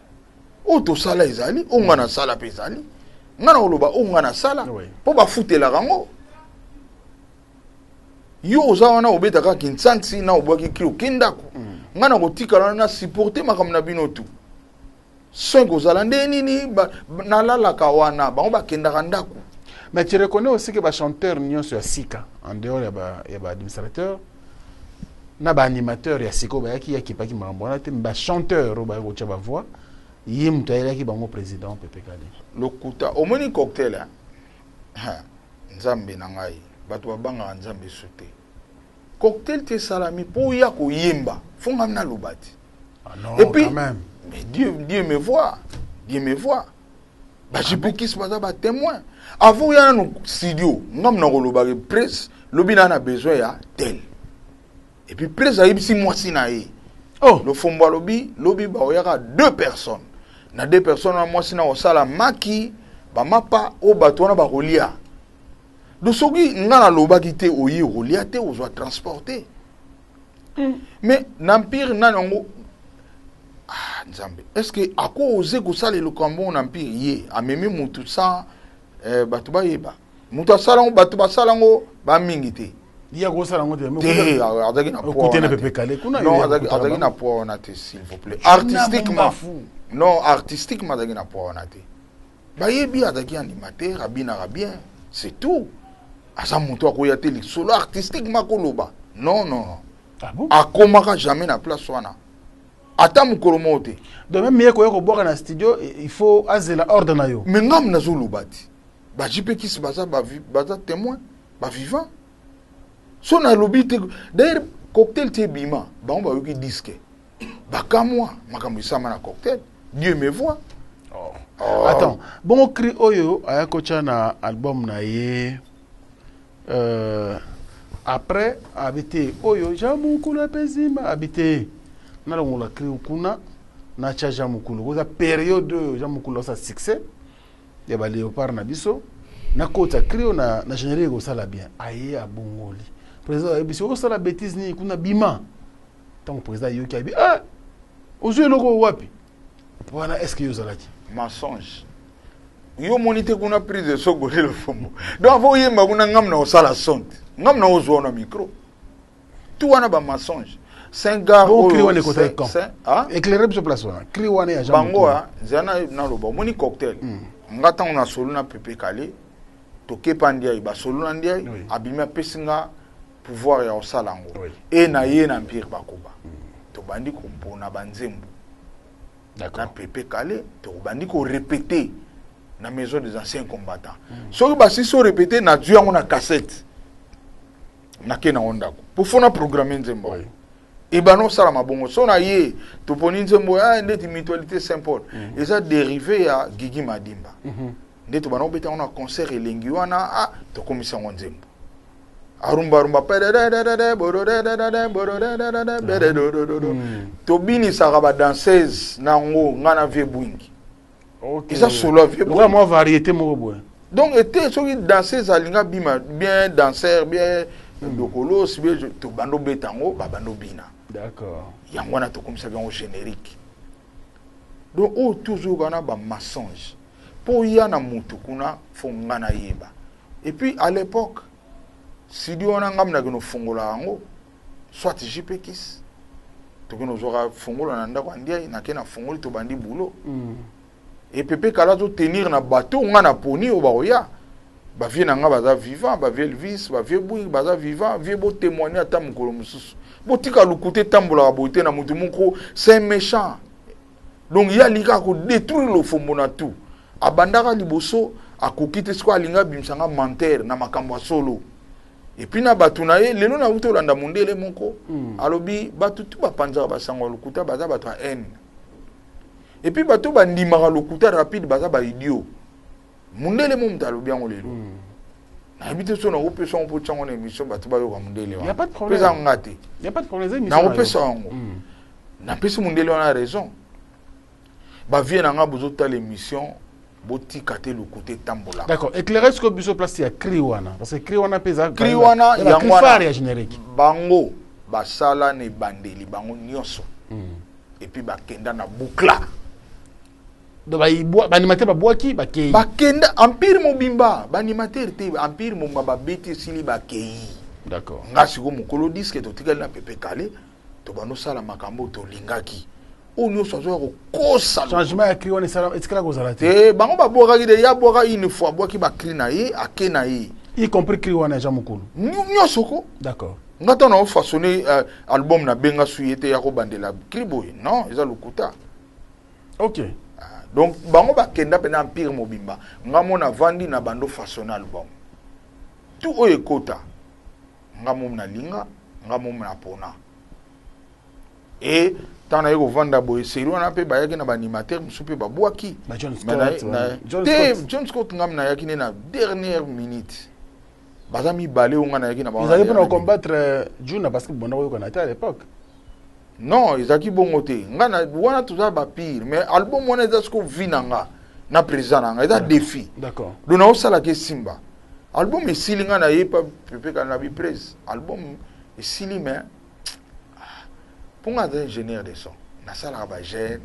Oyo tosala ezali, oyo nga nasala mpe ezali. Nga na koloba oyo nga nasala mpo bafutelaka yango. Yo oza wana obetaka kinsansi na obwaki kri oke ndako. Nga na kotikala wana na supporter makambo na bino tu. Soin kozala nde nini nalalaka wana bango bakendaka ndako. Mais tu reconnais aussi que ba chanteurs nyonso ya sika en dehors ya ba ya ba administrateur na ba animateur ya sika oyo bayaki yakipaki makambo wana te, mais ba chanteurs oyo bayaki kotia ba voix, ye moto ayelaki bango président Pepe Kale. Lokuta omoni cocktail hein? Ha, Nzambe na ngai, bato babangaka Nzambe su te. Cocktail te esalami mpo oya koyemba, fo ngai naloba te. Ah non, Et puis, quand même. mais Dieu, Dieu me voit, Dieu me voit. Ba JP Kiss baza ba témoin. Avant oya nanu studio, ngam na koloba ke presse lobi na na besoin ya tel. Et puis presse ayebisi mwasi na ye. Oh. Lofombo alobi, lobi ba oyaka deux personnes. Na deux personnes na mwasi na osala maki, ba mapa o bato wana ba kolia. Donc soki nga nalobaki te oye kolia te ozwa transporter. Mais na empire nani yango ah Nzambe, est-ce que ako oser kosala eloko yango na empire ye amemi mutu sans bato bayeba. Mutu asala yango, bato basala yango ba mingi te. Ye akosala yango te, mais Te, azalaki na poids okutana wana Pepe te. Kale kuna, Non, ye azalaki akutana azalaki na bango. poids wana te, s'il vous plaît. Juna Artistiquement. Mumbafu. Non, artistiquement azalaki na poids wana te. Bayebi azalaki animateur, abinaka bien, c'est tout. Aza moto akoya te lisolo artistiquement koloba. Non, non, non. Ah bon? Akomaka jamais na place wana. Ata mokolo moko te. Donc même ye koya kobwaka na studio, il faut azela ordre na yo. Mais ngam nazoloba te. Ba JP Kiss baza ba baza témoin, ba vivant. So nalobi te, d'ailleurs cocktail te bima, bango bayoki disque. Bakamwa makambo esama na cocktail. Dieu me voit. Oh. Oh. Attends, bongo cri oyo aya kotia na album na ye après abite oyo Jean Mukulu apesima abite nalongola cri kuna na tia Jean Mukulu koza période oyo Jean Mukulu asa succès ya ba léopard na biso nakota cri oyo na, na générique ekosala bien aye abongoli président ayebisi osala bêtise nini kuna bima ntango président ayoki ayebi ah ozwi eloko oyo wapi wana est ce que yo ozalaki mensonge yo moni te kuna prise de son golelo fombo donc avant oyemba kuna ngam na osala son te ngam na ozwa na micro tout wana ba mensonge saint gars bon cri oyo wana ekotaki quand ah éclairer biso place wana cri wana ya Jean bango Mukulu. ah nzela na naloba omoni cocktail nga ntango na solo na Pepe Kale tokepa ndiaye basolo na ndiaye abimi apesi nga pouvoir ya kosala yango e na ye na Empire Bakoba tobandi kompona banzembo na Pepe Kale tobandi korépéter na maison des anciens combattants soki basisi orépéter nazwi yango na cassette nake nango ndako po fo na programme nzembo yango ebanda osalama bongo so na ye toponi nzembo ah, ndeti mutualité saint paul eza dérivé ya Gigi Madimba nde tobanda kobeta yango na concert elengi wana ah, tokomisa yango nzembo arumba arumba pedededede borodededede borodededede bededododo tobinisaka badanseuse nango nga na vie bwingi eza solo ya vie lokola mwa variété moko boye donc ete soki danseuse alinga bima bien danseur bien dokolos bien tobanda obeta yango babanda obina d'accord yango wana tokomisaki yango générique donc oyo tozoyoka wana bamensonge mpo oya na motu kuna fo nga nayeba. Et puis à l'époque, studio wana ngambi nakende ofungola yango, soit JP Kiss, tokende ozwaka fungola na ndako ya Ndiaye, nake na fungoli tobandi boulot. Et Pepe Kala azo tenir na bateau nga na poni oyo bakoya. Ba vieux na nga baza vivant, ba vieux Elvis, ba vieux Bouy baza vivant, vieux bo témoigner ata mokolo mosusu. Botika lokuta etambolaka boye te na moto moko, c'est un méchant. Donc ye alingi kaka ko détruire Lofombo na tout. Abandaka liboso akoki te sikoyo alingi abimisa nga menteur na makambo ya solo. Et puis na bato na ye lelo nauti olanda mondele moko alobi bato tu bapanzaka basango ya lokuta baza bato ya haine. Et puis bato bandimaka lokuta rapide baza ba idiot. Mundele mo moto alobi yango lelo. Nayebi te so nakopesa yango mpo tia yango na émission bato bayoka mundele Y a pas de problème. Pesa nga te. Y a pas de problème, eza émission na yo. Nakopesa yango. Napesi mundele wana raison. Ba vieux na nga bozotala émission botika te lokuta etambolaka. D'accord, éclairez ce que biso place ya cri wana parce que cri wana pe eza Cri wana eza yango cri wana phare ya générique. Bango basala na ebandeli bango nyonso. Et puis bakenda na boucla. Donc ba animateur babwaki bakei. Bakenda empire mobimba, ba animateur te, empire mobimba babeti esili bakei. D'accord. Nga siko mokolo disque totikali na Pepe Kale, tobanda osala makambo tolingaki. Oyo nyonso azoya kokosa. Changement ya cri wana esala etikala kozala te. Te, bango babwakaki de, ye abwaka une fois, abwaki ba cri na ye, ake na ye. Y compris cri wana ya Jean Mukulu. Nyonso ko. D'accord. Nga ntango na ofaçonner album na benga su ye te ya kobandela cri boye. Non, eza lokuta. Ok. Ah, donc bango bakenda pena empire mobimba. Nga mona vandi na bando façonner album. Tout oyo ekota. Nga mom na linga, nga mom na pona. Et tant na ye kovanda boye série wana pe bayaki na ba animateur mosusu pe babwaki. Ba John Mais na Scott, ye, na ouais. John te, Scott. John Scott ngam nayaki ne na dernière minute. Baza mibale oyo nga nayaki na bango na Ezalaki mpona dernière minute. combattre Juna parce que bonda koyokana te à l'époque. Non, ezalaki bongo te. Nga na wana toza ba pire, mais album wana eza siko vie na nga na président na nga eza défi. D'accord. Donc na osalaka esimba. Album esili nga na ye pa Pepe Kale na bi presse. Album esili mais mpo nga aza ingénieur de son. Nasalaka ba jeune,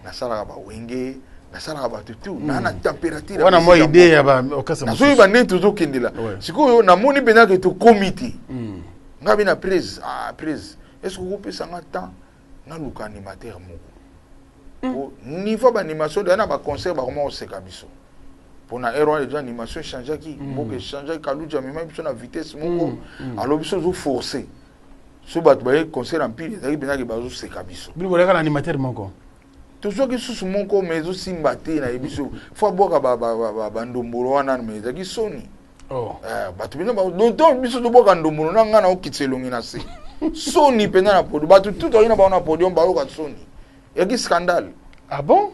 nasalaka ba wenge, nasalaka bato tout. Na na température ya Wana mwa musique idée ya ya ba orchestre mosusu. nazoyeba ndenge tozokendela. Sikoyo namoni mpenza ke tokomi te. Nga bi na prise, ah prise. Est-ce que okopesa nga temps naluka animateur moko? Po niveau ba animation na ba concert bakoma koseka biso. Pona heure wana déjà animation echangeaki, mboka echangeaki, Kaluji amemaki biso na vitesse moko. Alors biso ozo forcer. So bato baye concert empire ezalaki mpenza ke bazoseka biso. Bino boleka na animateur moko. Tozwaki susu moko mais ezosimba te na ye biso. Fo abwaka ba ndombolo wana mais ezalaki soni. Oh. Bato bino ba, donc, donc, biso tobwaka ndombolo na nga na okitisa elongi na se. Soni mpenza na podium. Bato tout toyaki na bango na podium bayoka soni. Eyaki scandale. Ah bon?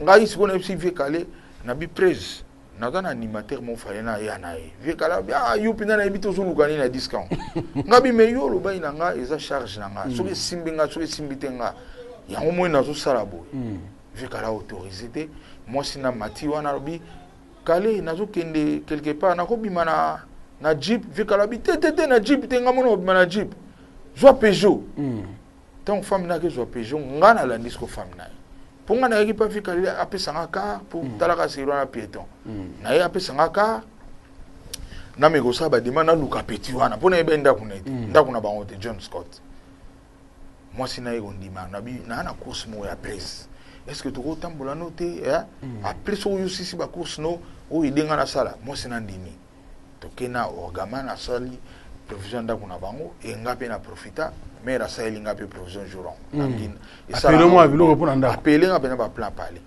Ngai sikoyo nayebisi Vieux Kale, na bi presse, naza na animateur moko fallait na ya na ye. Vieux Kale alobi, ah, yo mpenza nayebi te ozoluka nini na disque yango. Ngai bi, mais yo olobaki na nga, eza charge na nga. Soki esimbi nga, soki esimbi te nga. Yango moi nazosala boye. Vieux Kale autorisé te. Mwasi na mati wana alobi, Kale, nazokende quelque part, nakobima na jeep. Vieux Kale alobi, te, te, te, na jeep te, nga mona kobima na jeep. Zwa Peugeot. Ntango femme nake zwa Peugeot, nga nalandi siko femme na ye. Mpo nga nayaki pa Vieux Kale apesa nga car, mpo talaka seri wana piéton. Na ye apesa nga car, nameka kosala ba demande, naluka petit wana, mpo nayeba ndako na ye te, ndako na bango te, John Scott. Mwasi na ye kondima, nabi, naa na course moko ya presse. Est-ce que tokotambola no te, eh? Après soki oyosisi ba course no, oyo edenga nasala, mwasi na ndimi. Toke na orgama nasali provision ndako na bango, e nga pe na profita, mère asaleli nga pe provision jour yango. Apele mwa biloko mpo na ndako. Apele nga pe na ba plan pale.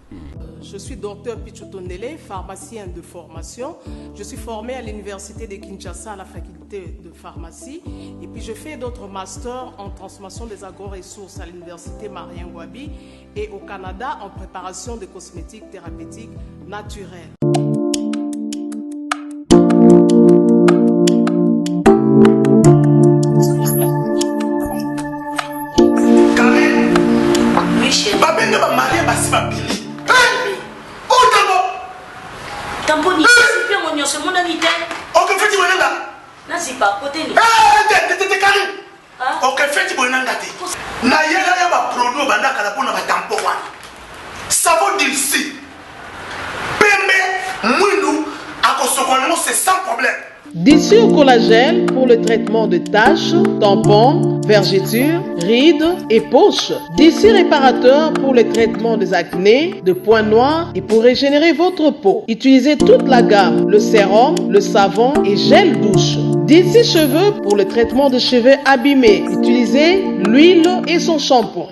Je suis docteur Pichou Tondele, pharmacien de formation. Je suis formé à l'université de Kinshasa à la faculté de pharmacie. Et puis je fais d'autres masters en transformation des agro-ressources à l'université Marien Ngouabi et au Canada en préparation de cosmétiques thérapeutiques naturels. Babenge ba marie basi babili. Otango. Tamponi, zipi yango nyonso emonani te. Oke feti boye nanga. Nazipa kote ni. Te te te Karine. Oke feti boye nanga te. Nayela yo ba produit obanda kala mpona ba tampon wana. Savon Dilsi. Pembe mwindu. Akosokola nango c'est sans problème. Dissure collagène pour le traitement de taches, tampons, vergetures, rides et poches. D'ici réparateur pour le traitement des acnés, de points noirs et pour régénérer votre peau. Utilisez toute la gamme, le sérum, le savon et gel douche. D'ici cheveux pour le traitement de cheveux abîmés. Utilisez l'huile et son shampoing.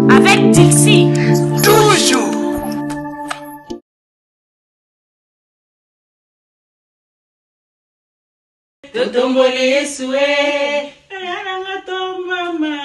Avec Dixie. Toujours. Totomboli Yesu e, aya nanga tombama.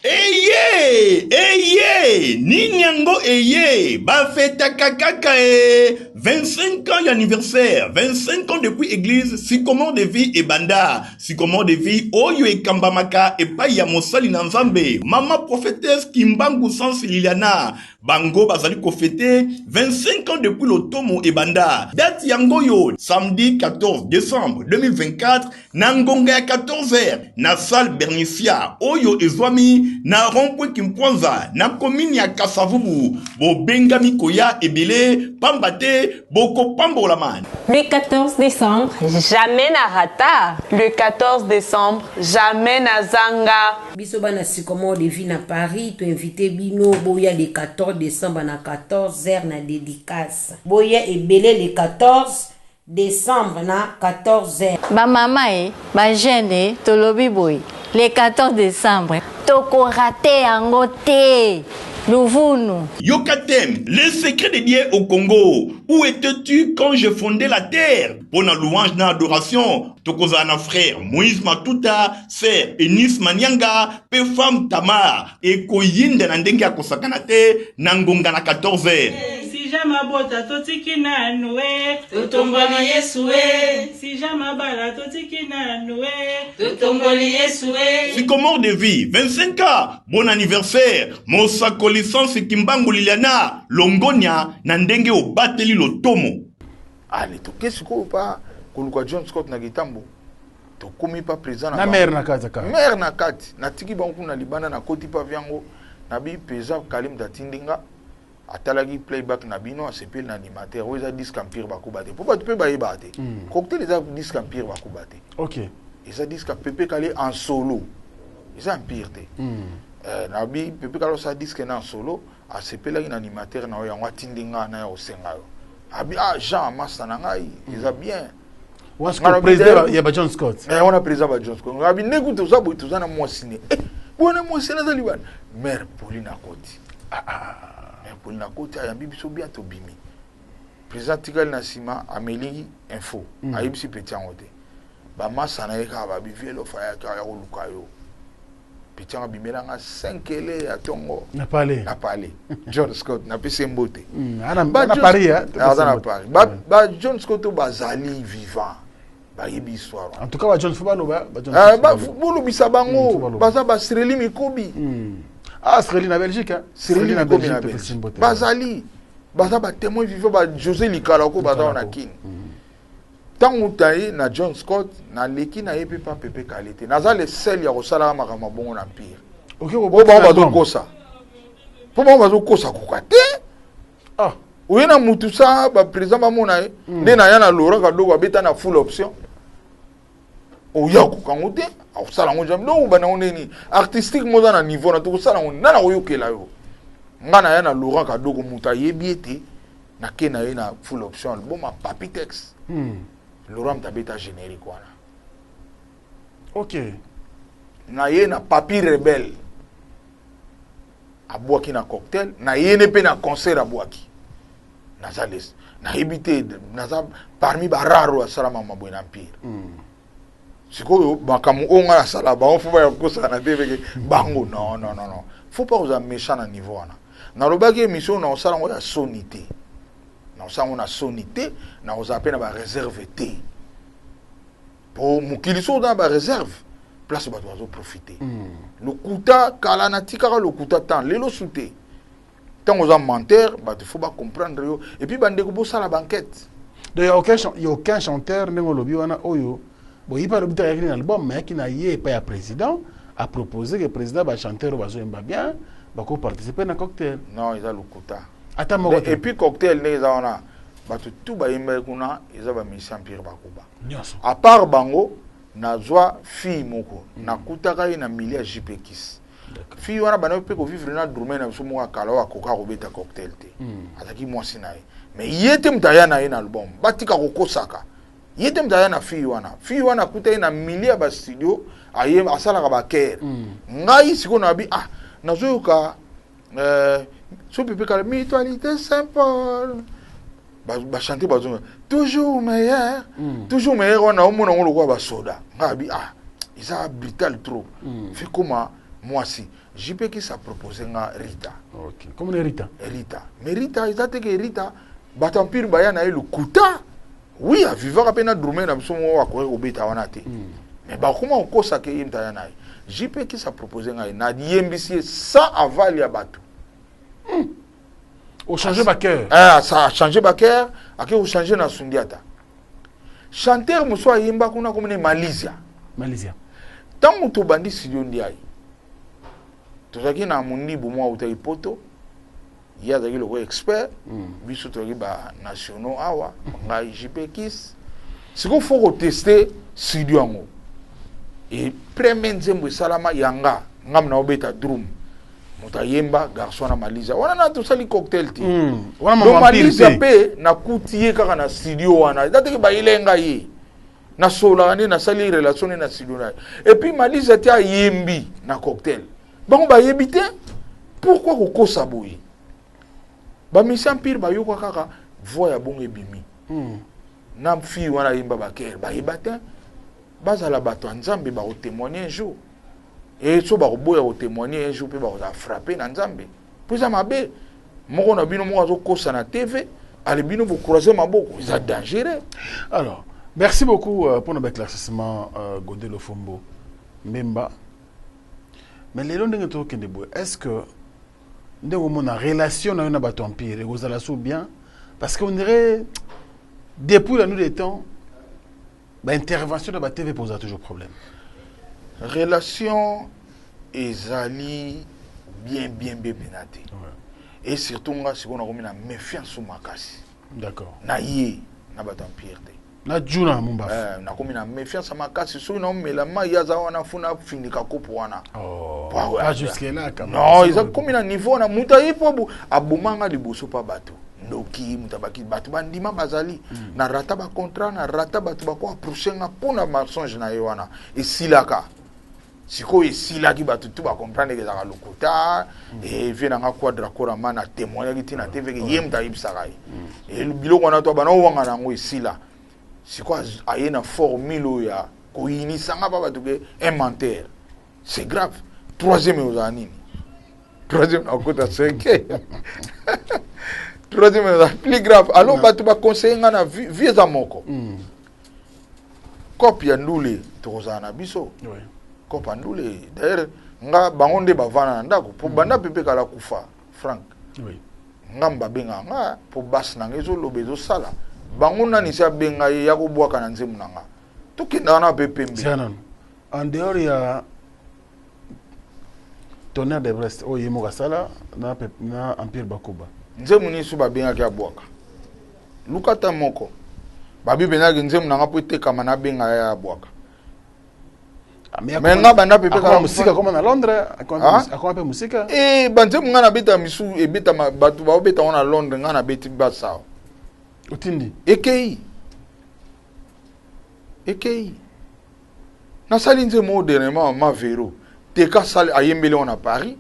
Eye eye nini yango eye bafetaka kaka e 25 ans ya anniversaire 25 ans depuis église sycomore de vie ebanda sycomore de vie oyo ekambamaka epai ya mosali na nzambe mama prophétesse kimbangu sans liliana Bango bazali kofete 25 ans depuis lotomo ebanda. Date yango oyo samedi 14 décembre 2024 na ngonga ya 14h na salle Bernicia oyo ezwami na rond-point Kimpwanza na commune ya Kasavubu. Bobengami koya ebele pamba te bokopambolama. Le 14 décembre, jamais na rata. Le 14 décembre, jamais na zanga. Biso bana Sycomore de vie na Paris to invite bino boya le 14 decembre na 14 heures na dedicace. Boya ebele le 14 decembre na 14 heures. Ba mama e, ba jeune e, tolobi boye le 14 decembre toko rate yango te. Luvunu. Yoka thème, le secret de Dieu au Congo. Où étais-tu quand je fondais la terre? Pona louange na adoration, tokozala na frère Moïse Matuta, sœur Eunice Manianga pe femme Tamar. Ekoyinda na ndenge ya kosakana te na ngonga na 14h. Sija mabota totiki nanu e totomboli Yesu e sija mabala totiki nanu e totomboli Yesu e. Sycomore de vie 25 ans bon anniversaire mosakoli sans Kimbangu Liliana longonia na ndenge obateli lotomo. Ale toke sikoyo pa koluka John Scott na Kitambo tokomi pa president na maire na kati kaka maire na kati natiki bango kuna libanda nakoti pa viango nabi president Kalim tatindi nga atalaki playback na bino asepeli na animateur oyo eza disque empire bakuba te po bato mpe bayebaka te cocktail eza disque empire bakuba te okay. Eza disque Pepe Kale en solo eza empire te nabi Pepe Kale osala disque na en solo asepelaki na animateur na yo yango atindi nga na ya kosenga yo abi ah Jean masta na ngai eza bien Wasco président ya ba John Scott. Eh wana président ba John Scott. Ngabi ndeko toza boye toza na mwasi ne. Eh bona mwasi na zali bana. Mère Pauline akoti. Ah ah. Mère Pauline akoti ayambi biso bien tobimi. Président tikali na sima ameli info. Ayebisi petit yango te. Ba masa na ye kaka babi vieux lofa ayaki aya koluka yo. Petit yango abimela nga 5 ele ya tongo. Na palais. Na palais. John Scott napesi ye mbote. Ana na Paris hein. Aza na Paris. Ba John Scott oyo bazali vivant. Bayebi histoire. En tout cas ba John faut baloba, ba John. Ba bolobisa bango, baza ba Sreli Mikobi. Ah Sreli na Belgique hein. Sreli na Belgique na Belgique. Bazali baza ba témoin vivant ba José Likala ko baza na Kin. Tango taye na John Scott naleki na ye pe pa Pepe Kale te. Naza le seul ya kosalaka makambo ya bongo na Empire. Oyo bango bazokosa. Po bango bazokosa koka te. Ah. Oye na mutu sa ba président bamona ye. Nde naya na Laurent Kadogo abeta na full option. Oya koka yango te. Akosala yango jamais. Donc obanda yango ndenge nini? Artistique moza na niveau na tokosala yango nani akoyokela yo? Nga naya na Laurent Kadogo mutu ayebi ete nake na ye na full option album ya Papy Tex. Laurent mutu abeta générique wana. Ok. Na ye na Papy Rebelle abwaki na cocktail, na ye ne pe na concert abwaki. Naza les nayebi te naza parmi ba rare oyo asala mama boye na Empire. Sikoyo makambo oyo nga nasala bango fo baya kokosana te peke bango non non non non faut pas kozala méchant na niveau wana. Nalobaki émission na osala yango ya soni te, na osala yango na soni te, na kozala pe na ba réserve te. Po mokili soki oza na ba réserve place bato bazo profiter. Lokuta kala natikaka lokuta temps lelo su te. Tango oza menteur bato faut ba comprendre yo et puis bandeko bosala ba enquête. Donc il y a aucun il y a aucun chanteur ndenge olobi wana oyo bon ye pe alobi te ayaki na album mais ayaki na ye epai ya président a proposer que président ba chanteur oyo bazoyemba bien bako participer na cocktail. Non eza lokuta. Ata moko te. Et puis cocktail ndenge eza wana, bato tu bayembaki kuna eza bamusicien Empire Bakuba. Nyonso. À part bango, nazwa fille moko, nakutaka ye na milieu ya JP Kis. Fille wana bandaki mpe kovivre na drummer na biso moko ya kala oyo akoka kobeta cocktail te. Azalaki mwasi na ye. Mais ye te moto aya na ye na album. Batika kokosaka. Ye te moto aya na fille wana. Fille wana akuta ye na milieu ya bastudio, aye asalaka bakere. Ngai sikoyo nabi ah nazoyoka so Pepe Kala mutualité Saint-Paul. Bachante bazonga toujours meilleur, toujours meilleur wana omona yango lokola basoda. Ngai abi ah eza brutal trop. Fait koma mwasi JP Kis a proposé nga Rita. Ok. Comment est Rita? Rita. Mais Rita eza te ke Rita bato Empire baya na ye lokuta. Oui, avivaka mpe na drummer na biso moko akoki kobeta wana te. Mais bakoma kokosaka ye moto aya na ye. JP Kis a proposé ngai nayembisi ye sans aval ya bato. Ochange bachœur. Eh, ça a changé bachœur, ake kochanger na Sundiata. Chanteur mosusu ayemba kuna komona Malizia. Malizia. Ntango tobandi studio Ndiaye, tozalaki na mondibu moko autaki poto, ye azalaki lokola expert, biso tozalaki ba nationaux awa, ngai JP Kis. Sikoyo faut koteste studio yango. Et premier nzembo esalama yanga, ngam na obeta drum. Moto ayemba garçon na Maliza. Wana na tosali cocktail te. Wana Donc mama Empire Maliza te. mpe nakuti ye kaka na studio wana. Eza teke bayilenga ye. Nasolaka nde nasali relation nde na studio na ye. Et puis Maliza te ayembi na cocktail. Bango bayebi te pourquoi kokosa boye. Ba musicien Empire bayoka kaka voix ya bongo ebimi. Na fille wana ayemba bakere bayeba te. Bazala bato ya Nzambe bakotémoigner un jour. Et so bakoboya kotémoigner un jour mpe bakozala frappé na Nzambe. Po eza mabe. Moko na bino moko azokosa na TV, ale bino bocroiser maboko, eza dangereux. Alors, merci beaucoup pour notre éclaircissement, Godé Lofombo Mbemba. Mais lelo ndenge tokende boye, est-ce que ndenge omona relation na yo na bato Empire ekozala so bien? Parce qu'on dirait depuis la nuit des temps, ba intervention na ba TV pose toujours problème. Relation ezali bien bien bien pena te. Et surtout nga sikoyo nakomi na méfiance makasi. D'accord. Na ye na bato Empire te. Na Juna Mumba. Nakomi na méfiance makasi soki naomela mai aza wana funa finika kopo wana. Oh, pas jusque là quand même. Non, eza komi na niveau na moto aye po abomanga liboso pa bato. Ndoki moto abaki bato bandima bazali. Na rata ba contrat, na rata bato bako approcher nga mpona mensonge na ye wana. Esilaka. Sikoyo esilaki bato tu bacomprendre ke ezalaka lokuta. E vie na nga Quadra Korama na témoignaki ntina te veke ye moto ayebisaka ye. E biloko wana to bana owanga na yango esila. Sikoyo aye na formule oyo ya koyinisa nga pa bato ke un menteur. C'est grave. Troisième ozala nini? Troisième nakota cinquième. Troisième ozala plus grave. Alors bato baconseille nga na vie, vie eza moko. Cope ya ndule tokozala na biso. Cope ya ndule. D'ailleurs nga bango nde bavanda na ndako po banda Pepe Kala kufa Frank. Nga mbabenga nga po basi na nga ezoloba ezosala. Bango nani si abenga ye ya kobwaka na nzembo na nga. Tokendaka na pe pembe. En dehors ya Tonnerre de Brest oyo ye moko asala na, na Empire Bakuba. Nzembo nini so babengaki abwaka? Luka ta moko. Babi bengaki nzembo na nga po etekama nabenga ya abwaka. Mais Mais nga banda Pepe akoma Kala mosika, akoma na Londres, Ah? akoma mpe mosika. Eh, banzembo nga nabeta misu ebetama bato baobeta ngo na Londres nga nabeti basawa. Otindi. Ekei. Ekei. Nasali nzembo oyo dernièrement ma Vero. Teka sali ayembeli ngo na Paris.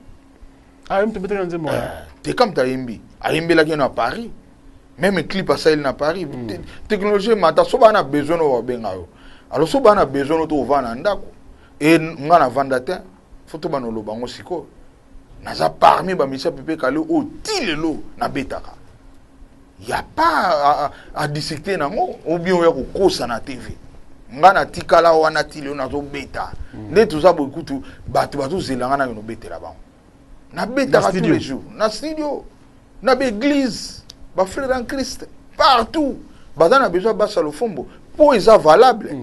Ah, ye moto obetaka nzembo wana. Teka moto ayembi. Ayembelaki na Paris. Même clip asaleli na Paris. Technologie emata so bana besoin no babenga yo. Alors so bana besoin no to ovanda na ndako. E nga na vanda te. Faut to bana oloba ngo sikoyo. Naza parmi ba musiciens Pepe Kale oyo ti lelo nabetaka. Y a pas à discuter nango ou bien oya kokosa na TV. Nga natikala wana ti lelo nazobeta. Nde toza boye kutu bato bazozela nga nake nobetela bango. Nabetaka Na tous studio. les jours. Na studio. Na ba église, ba frères en Christ, partout. Baza na besoin basa lofombo po eza valable.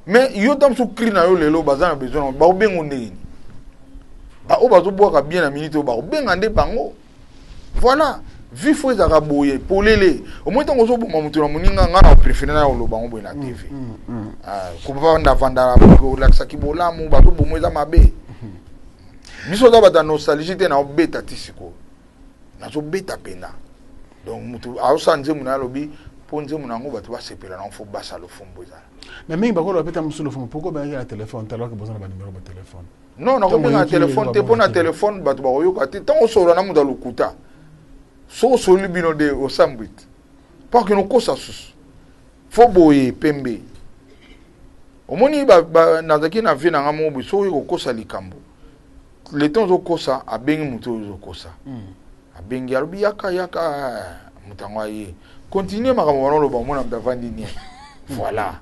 Mais yo tam so cri na yo lelo baza na besoin ba obengo ndenge nini? Ba oyo bazobwaka bien na minute oyo bakobenga nde bango. Voilà. Vie faut ezalaka boye polele. Omoni ntango ozoboma moto na moninga, ngai na préféré na koloba yango boye na TV. Ah, kovanda vanda kolakisaki bolamu bato bomo eza mabe. Biso oza bato ya nostalgie te, naobeta ti sikoyo nazobeta mpena. Donc moto aosala nzembo na ye, alobi mpo nzembo na yango bato basepela nango, fo basa lofombo ezala. Mais mingi bakoloba peta mosusu lofombo, pourquoi obengaki na telefone te alors que boza na banimero ba telefone? Non, nakobenga na telefone te, mpo na telefone bato bakoyoka te. Ntango osolola na moto ya lokuta, soki osololi bino de osambwi te, mpo akende okosa susu. Fo boye pembe. Omoni, nazalaki na vie na nga moko boye, soki okosa likambo, le temps ozokosa, abengi moto oyo ozokosa, abengi, alobi: "Yaka, yaka." Moto yango aye, continue makambo wana oloba, omona moto avandi nie. Voilà,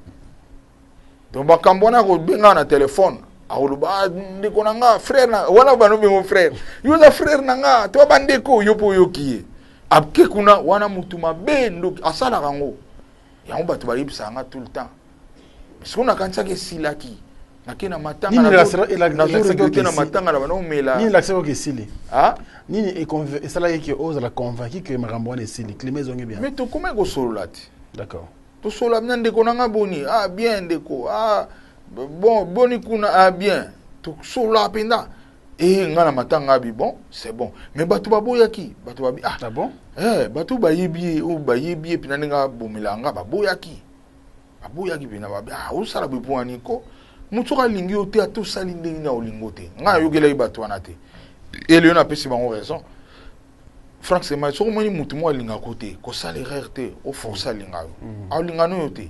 donc makambo wana akobenga na telefone, akoloba: "Ah, ndeko na nga, frère na wana." Banobengo frère, yo oza frère na nga to bandeko yo, mpo oyoki ye ake kuna wana motu mabe, ndoki, asalaka yango. Yango bato bayebisaka nga tout le temps. Sikoyo nakanisaki esilaki, nake na matanga, nazoregretter na matanga na bana omela. Nini elakisaki oke esili? Nini esalaki ke ozala convaincu ke makambo wana esili, climat ezongi bien? Mais tokomai kosolola te. D'accord. Tosolola na ndeko na nga: "Boni?" "Ah bien, ndeko." "Ah bon, boni kuna?" "Ah bien." Tosolola mpenza e nga na matanga abi: "Bon, c'est bon." Mais bato baboyaki, bato babi: "Ah, ah bon." Eh, bato bayebi ye, oyo bayebi ye mpena ndenge abomela nga, baboyaki, baboyaki mpena. Babi: "Ah, osala boye mpo wani ko moto soki alingi yo te, ata osali ndenge nini, olingo te." Ngai ayokelaki bato wana te. Elio napesi bango raison. Frank Sema, soki omoni motu moko alingaka te, kosala erreur te oforce alinga yo. Alinga no yo te,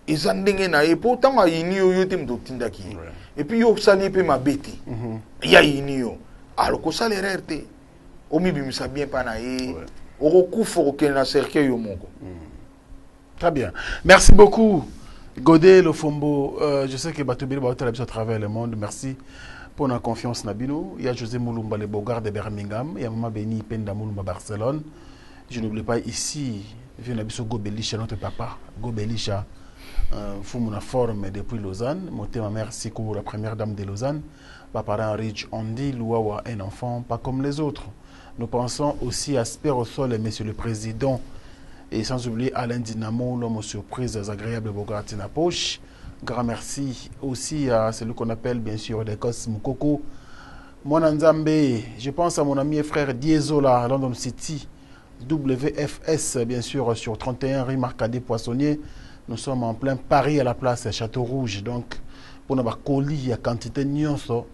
eza ndenge na ye, mpo ntango ayini yo, yo te moto otindaki ye. Et puis yo osali ye mpe mabe te, ye ayini yo. Alors kosala erreur te omibimisa bien mpa na ye, okokufa, okokende na cercueil yo moko. Très bien. Merci beaucoup, Godé Lofombo. Je sais que bato ebele baotala à travers le monde. Merci pour la confiance na bino. Il y a José Moulumba, le Bogard de Birmingham. Il y a Maman Béni Penda Moulumba, Barcelone. Je n'oublie pas ici, vieux na biso Gobelisha, notre papa. Gobelisha, Fumuna forme depuis Lausanne. Motema, merci pour la première dame de Lausanne. Papa Rich Andy, Louawa, un enfant pas comme les autres. Nous pensons aussi à Spérosol et Monsieur le Président. Et sans oublier Alain Dinamo, l'homme aux surprises agréables, Bogart na poche. Grand merci aussi à celui qu'on appelle bien sûr Dekos Mukoko. Mon Nzambe, je pense à mon ami et frère Diezola à London City, WFS, bien sûr, sur 31 rue Marcadet Poissonnier. Nous sommes en plein Paris à la place Château Rouge. Donc, pour nous colis, il y a quantité nyonso.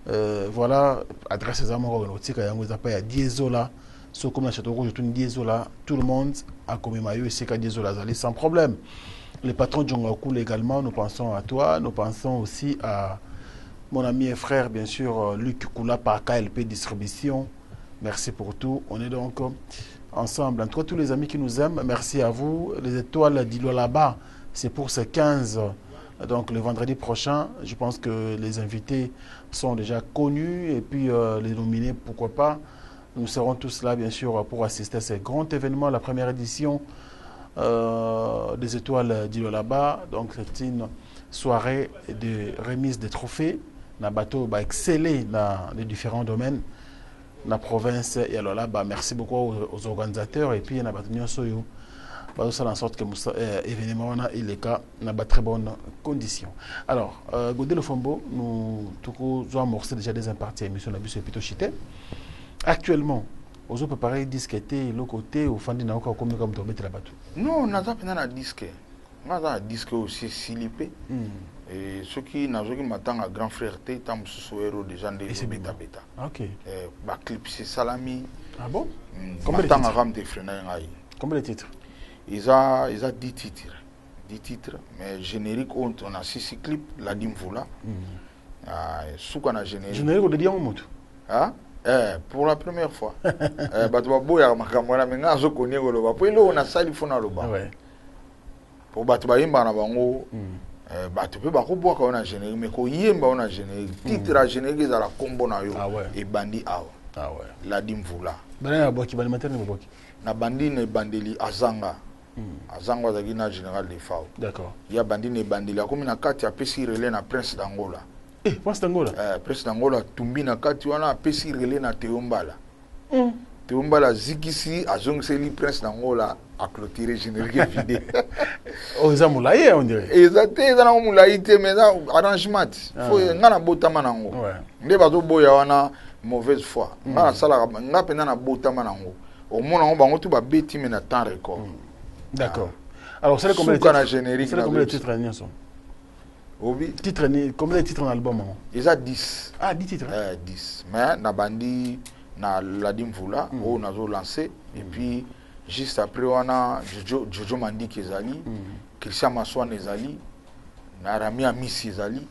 Voilà, adresse eza moko otika yango eza pa ya Diezola. So comme na Château Rouge, tout Diezola, tout le monde akomema yo esika Diezola azali sans problème. Le patron Djongakul également, nous pensons à toi, nous pensons aussi à mon ami et frère, bien sûr, Luc Koula par KLP Distribution. Merci pour tout. On est donc ensemble. En tout cas, tous les amis qui nous aiment, merci à vous. Les étoiles d'Ilola, c'est pour ce 15, donc le vendredi prochain. Je pense que les invités sont déjà connus et puis les nominés, pourquoi pas. Nous serons tous là, bien sûr, pour assister à ce grand événement, la première édition des étoiles d'Ilolaba. Donc, c'est une soirée de remise des trophées. Na bato ba exceller dans les différents domaines la province ya Lualaba. Merci beaucoup aux organisateurs et puis na bato nyonso oyo bazosala en sorte que événement wana eleka na ba très bonnes conditions. Alors, Godé Lofombo, nous tokozwa amorcé déjà deuxième partie ya émission na biso et puis tochite. Actuellement, ozo préparer disque te, eloko te, ofandi na oka okomi kaka moto obetela bato? Non, naza mpenza na disque, nga naza na disque oyo si esili mpe. Soki nazwaki matanga grand frère te, ta mosusu ero déjà nde ezobetabeta. Baclips esalami. Ah bon? Matanga kaka moto efrenaki ngai. Combien de titres? Eza 10 titres, 10 titres, mais générique oyo na sisi clip Ladi Mvula. Suka na générique. Générique odedi yango motu? Ah? Eh, pour la première fois, bato baboyaka makambo wana, me ngai azokonie koloba po eloko nasali fo naloba po bato bayembaka na bango. Bato mpe bakobwaka yo na générique, mais koyemba yo na générique, titre ya générique ezala nkombo na yo. Ebandi awa. Ladi Mvula. Banani babwaki? Baanimateur ni babwaki? Na bandi na ebandeli, azanga azanga azalaki na général Defao. Ye abandi na ebandeli, akomi na kati, apesi relais na Prince d'Angola. Eh, Prince d'Angola. Prince d'Angola atumbi na kati wana, apesi relais na Teo Mbala. Théo Mbala azikisi, azongiseli Prince na Ngola, a clôturer générique vide. Oh, eza molayi, on dirait. Eza te, eza nango molayi te, mais eza arrangement ti. Ah. Faut nga nabotama nango. Nde bazoboya wana mauvaise foi. Nga nasalaka, nga mpenza nabotama nango. Omona yango bango tu babeti mais na temps record. D'accord. Alors, c'est combien de Suka na titres? générique C'est na combien de website. titres nyonso? Obi? Titre ni combien de titres dans l'album? Hein? Eza 10. Ah, 10 titres. Eh, 10. Mais na bandi na Ladi Mvula oyo nazo lancer et puis juste après wana Jojo, Jojo Mandiki ezali, Christian Maswana ezali, na Rami Amisi ezali.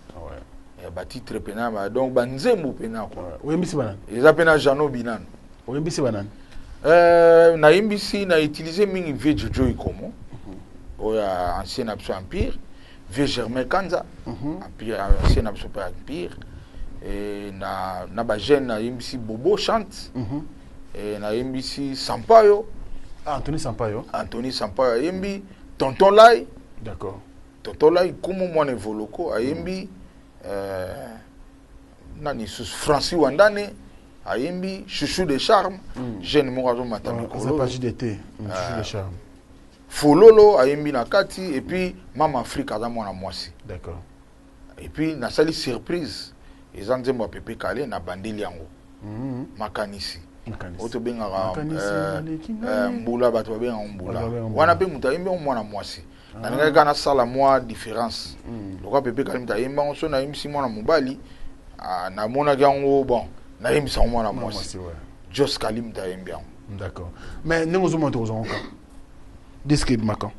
Eh, ba titre pena ba donc ba nzembo pena quoi. Oyembisi banani? Eza pena Jano Binano. Oyembisi banani? Nayembisi na utiliser mingi vieux Jojo Ikomo. Oyo ancien na biso Empire, vieux Germain Kanza, Empire, ancien na biso pe Empire. Et na ba jeune nayembisi Bobo chante. Et nayembisi Sampaio. Ah, Anthony Sampaio. Anthony Sampaio ayembi Tonton Lai. D'accord. Tonton Lai kumu mwana evoloko ayembi nani susu Francis Wandane ayembi Chouchou de Charme, jeune moko azomata mikolo. Aza pas JDT, Chouchou de Charme. Fololo ayembi na kati et puis Mama Afrique aza mwana mwasi. D'accord. Et puis nasali surprise eza nzembo ya Pepe Kale na bandeli yango. Makanisi. Makanisi. Oyo tobengaka Makanisi, naleki ngai. mbula, bato babengaka mbula. Bato babengaka mbula. Wana mpe moto ayembi yango mwana mwasi. Nalingaki kaka nasala mwa différence. Lokola Pepe Kale moto ayembi yango, so nayembisi mwana mobali, ah, namonaki yango bon, nayembisa yango mwana Mwana mwasi. mwasi, ouais. Jos Kali moto ayembi yango. D'accord. Mais ndenge ozomona tokozonga quand? Disque ebima quand?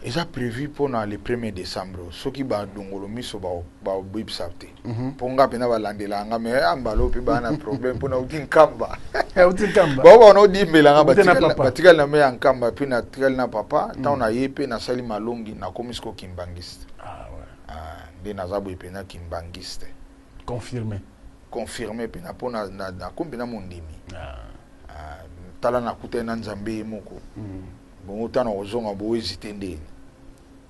Eza prévu mpona le 1er décembre, soki badongolo miso babebisa te. Mpo nga mpena balandelaka nga, mais ambalo mpe baa na problème mpo nauti Nkamba. Auti Nkamba. Bao bana odimbelanga. Outi na papa. Batikali na me ya Nkamba mpe natikali na papa. Ntango naye mpe nasali malongi, nakomi siko kimbangiste. Ah, ouais. Ah, nde naza boye mpena kimbangiste. Confirmé. Confirmé mpena mpo nakomi mpena mondimi. Ah, tala nakutani na Nzambe ye moko. Bongo ntango kozonga bo hésite ndeni?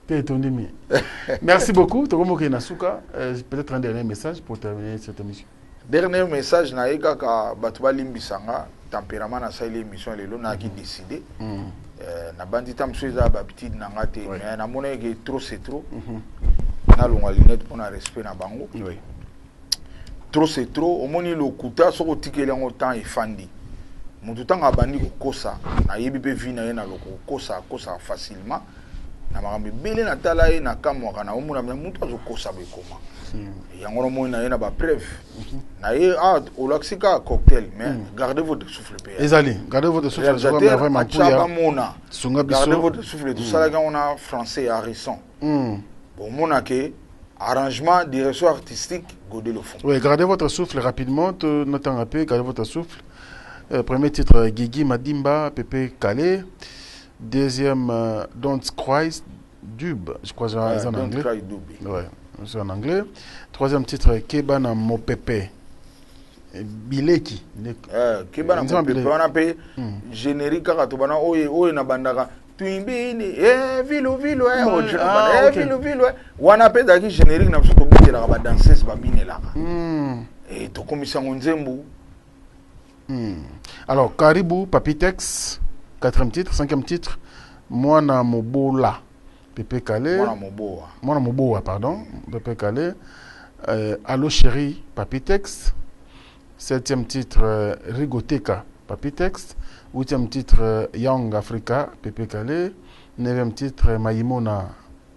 Te, tondimi. Merci beaucoup. Tokomoki na suka. Peut-être un dernier message pour terminer cette émission. Dernier message na ye kaka, bato balimbisa nga tempérament. Nasaleli émission lelo, nayaki décidé. Nabandi ta mosusu eza bahabitude na nga te, mais namonaki ke trop c'est trop. Nalongwa lunette mpona respect na bango. Trop c'est trop. Omoni lokuta, soki otikeli yango temps, efandi. Motu ntango abandi kokosa, nayebi mpe vie na ye na loko kokosa, akosaka facilement na makambo ebele. Natala ye, nakamwaka na omona motu azokosa boye ekoma yango. Namoni na ye na bapreuve na ye. Ah, olakisi kaka cocktail, mais gardez votre souffle mpe. Ezali gardez votre souffle. Réalisateur vraiment atya bamona. Sunga biso. Gardez votre souffle, tosalaki yango na français ya Harrison. Bomona ke arrangement, direction artistique, Godé Lofon. Oui, gardez votre souffle rapidement. Nathan Rapé, gardez votre souffle. Premier titre, Guigui Madimba, Pepe Calais. Deuxième, Don't Cry, Dub. Je crois que c'est en Don't anglais. Cry, Dub. Ouais, c'est en anglais. Troisième titre, Kebana Mopepe. Bileki. Keba na Nzambe mopepe Bileki. wana mpe générique kaka tobana oyo oyo nabandaka twimbini vilu vilu oyo Ah, eh, ok. vilu vilu. Wana mpe ezalaki générique na biso, tobetelaka badanseuse, babinelaka. Tokomisa yango nzembo. Alors, Caribou, Papitex, quatrième titre. Cinquième titre, Mwana Mobola, Pepe Calais. Mwana Moboa. Mwana Moboa, pardon, Pepe Calais. Allo Chéri, Papitex. Septième titre, Rigoteka, Papitex. Huitième titre, Young Africa, Pepe Calais. Neuvième titre, Maïmona,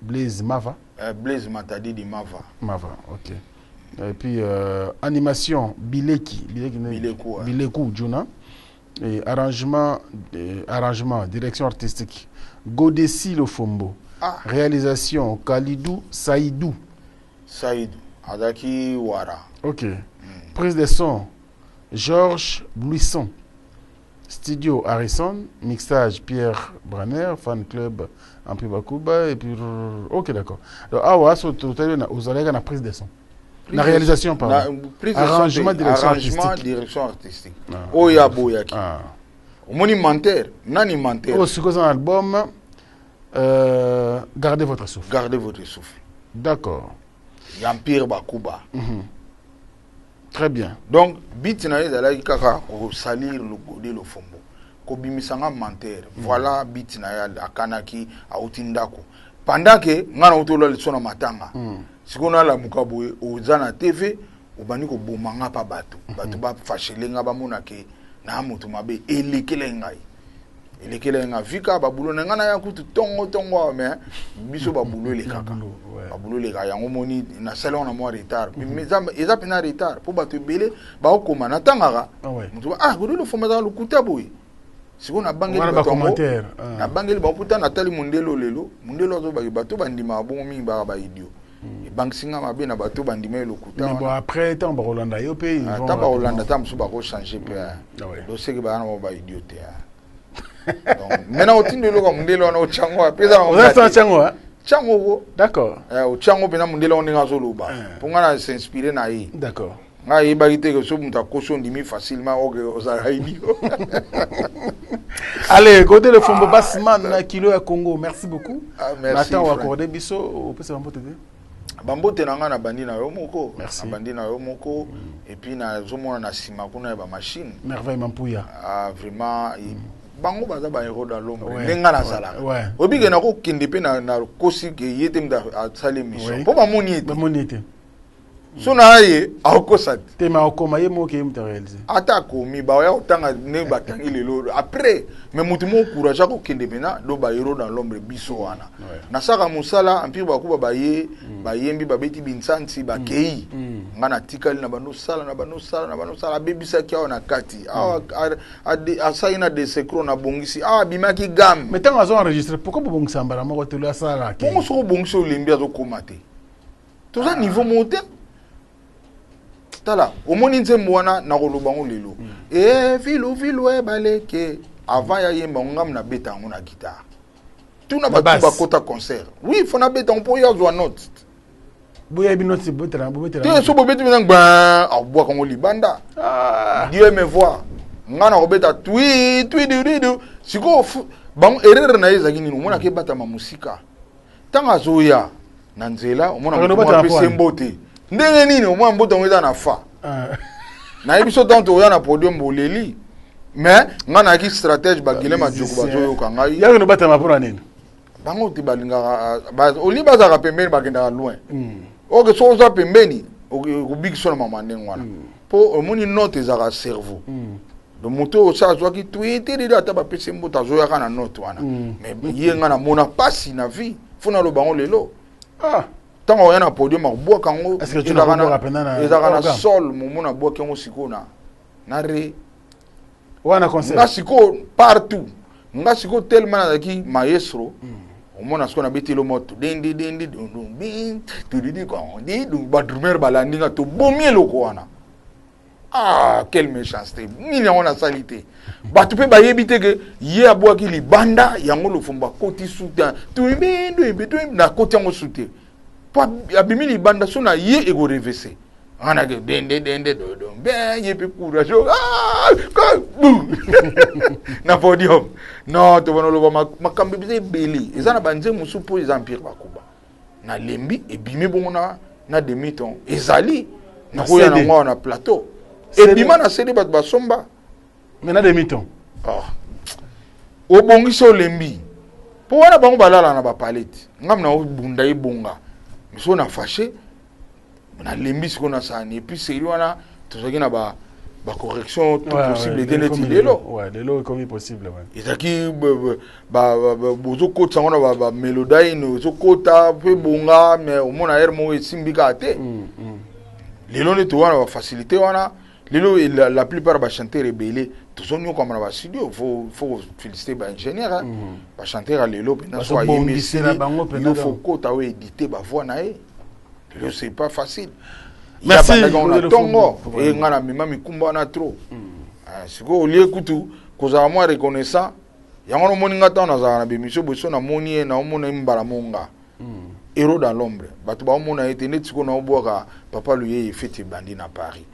Blaise Mava. Blaise Matadidi Mava. Mava, ok. Et puis, animation, Bileki. Bileki, Bileku, ouais. Bileku, Juna. Et arrangement, arrangement, direction artistique, Godessi Lofombo. Ah. Réalisation, Khalidou Saïdou. Saïdou azalaki wara. Ok. Prise de son, Georges Bluisson. Studio Harrison. Mixage, Pierre Branner. Fan club, Ampi Bakuba. Et puis, ok, d'accord. Alors, ah ouais, sur total, vous allez la prise de son. La réalisation, pardon. Na, prise de son Arrangement, te, direction arrangement, artistique. Direction artistique. Ah. Oyo aboyaki. Ah. Omoni menteur, nani menteur? Oh, c'est un album. Gardez votre souffle. Gardez votre souffle. D'accord. Ya Empire Bakuba. Très bien. Donc but na ye ezalaki kaka kosalir le Gode Lofombo, kobimisa nga menteur. Voilà but na ye. Akanaki auti ndako pendant que nga nauti olala liso na matanga. Sikoyo nalamuka boye, oza na TV, obandi koboma nga mpa bato. Bato bafashele nga, bamona ke na moto mabe. Elekela ngai, elekela nga vika babulo na ngai. Naya kutu ntongo ntongo awa, mais biso babulo elekaka, babulo elekaka. Yango moni nasali yango na mwa retard, mais eza mpena retard mpo bato ebele baokoma natangaka moto: "Ah, Gode Lofombo azaka lokuta boye." Sikoyo nabangeli bato yango, nabangeli bango puta. Natali mondelo lelo, mondelo azobaki bato bandimaka bongo mingi baka baidio. Ebangisi nga mabe na bato bandima ye lokuta. Mais bon, après ntango bakolanda yo mpe. Ntango bakolanda, ntango mosusu bakochange mpe. Doseki baya na bango baidio te. Donc maintenant otinda eloko ya mondele wana, otyango mpe eza tyango tyango ko. D'accord. Otyango mpenza mondele wana ndenge azoloba, mpo nga na s'inspire na ye. Ngai ayebaki te ke so moto akosi, ondimi facilement, oke ozalaka idiot. Allez, Gode Lofombo, Bassman na kilo ya Congo, merci beaucoup. Ah, merci. Nathan accordé biso opesa bambote te. Bambote na ngai, na bandi na yo moko. Merci. Na bandi na yo moko, et puis nazomona na nsima kuna ya bamachine. Merveille Mampuya. Ah, vraiment, bango baza bahéros dans l'ombre. Ndenge nga nazalaka, oyebi ke nakokende mpe nakosi ke ye te moto asali émission, mpo bamoni ye te. Bamoni ye te. So na ye akokosa te. Te, ma okoma ye moko ye moto aréalise. Ata akomi, baya kotanga ndenge batangi lelo après, mais motu moko courage akokende mpena do. Bahéros dans l'ombre, biso wana nasalaka mosala Empire Bakuba, baye bayembi, babeti binsansi, bakei. Nga natikali na bando sala, na bando sala, na bando sala. Abebisaki awa na kati awa, asali na desecro, nabongisi awa, abimaki gamme. Mais ntango azo enregistre, pourquoi bobongisa mbala moko te? Asala. Bongo soki obongisi, olembi, azokóma te. Toza niveau moko te. Tala, omoni nzembo wana, nakoloba ngo lelo: e vilu vilu e baleke. Avant ya yemba ngo, ngamu nabeta yango na guitare. Tuna bato bakota concert. Oui, faut nabeta yango mpo ye azwa note. Boyebi note, bobetela. Te, so bobeti mpenza gban, abwaka yango libanda. Dieu me voit, nga na kobeta twi twi dudidu. Sikoyo bango, erreur na ye ezalaki nini? Omonaki ebatama mosika. Ntango azoya na nzela, omona moto apesi mbote ndenge nini? Omona mbote yango eza na fa. Nayebi so ntango tokoya na podium, boleli. Mais nga nayaki stratège, bagile majoko bazoyoka ngai. Yaki nobatama mpona nini? Bango te balingaka olie, bazalaka pembeni, bakendaka loin. Oke soki oza pembeni, okobiki na mama ndenge wana, mpo omoni note ezalaka cerveau. Donc moto oyo osa azwaki twitididi, ata bapesi mbote, azoyaka na note wana. Mais ye, nga namona pasi na vie, fo naloba yango lelo. Ntango oya na podium, akobwaka yango, ezalaka na sol. Momo nabwaki yango sikoyo na re. Wana concert. Nga sikoyo partout, nga sikoyo tellement nazalaki maestro, omona sikoyo nabeti elo moto dindi dindi dundun bin tudidi kondi. Badrummer balandi nga, tobomi eloko wana. Ah, quelle méchanceté! Nini yango nasali te, bato mpe bayebi te ke ye abwaki libanda yango. Lofombo akoti soutien tuyimbi tuyimbi tuyimbi, nakoti yango su te mpo abimi libanda. So na ye ekorevese nga nake dende dende dodo mbe ye mpe courage na podium. Non, tobana oloba makambo eza ebele, eza na banzembo mosusu mpo eza Empire Bakuba. Nalembi ebimi bongo na demi ton ezali nakoya nango awa na plateau. Ebima na CD, bato basomba. Mais na demi ton. Oh. Obongisi, olembi, mpo wana bango balala na bapalete. Ngam na obunda ebonga miso na fâché, nalembi sikoyo na sani. Et puis série wana tozalaki na ba bacorrection tout possible te neti lelo. Lelo ekomi possible. Ezalaki bozokotisa yango na bamelodyne, ozokota mpe bonga, mais omona aire moko esimbi kaka te. Lelo nde towana bafacilité wana. Lelo la plupart bachanteur ebele tozonyokama na bastudio. Faut féliciter baingénieur, bachanteur ya lelo mpenza. So ayembi, yo faut kota oyo éditer bavoix na ye. Lelo c'est pas facile. Merci. Na ntongo e nga na mema mikumba wana trop. Sikoyo olie kutu kozala mwa reconnaissant yango. Nomoni nga ntango nazalaka na bémission boye, so namoni ye, naomona ye mbala monga héros dans l'ombre, bato baomona ye te. Neti sikoyo naobwaka papa Luyeye, feti ebandi na Paris.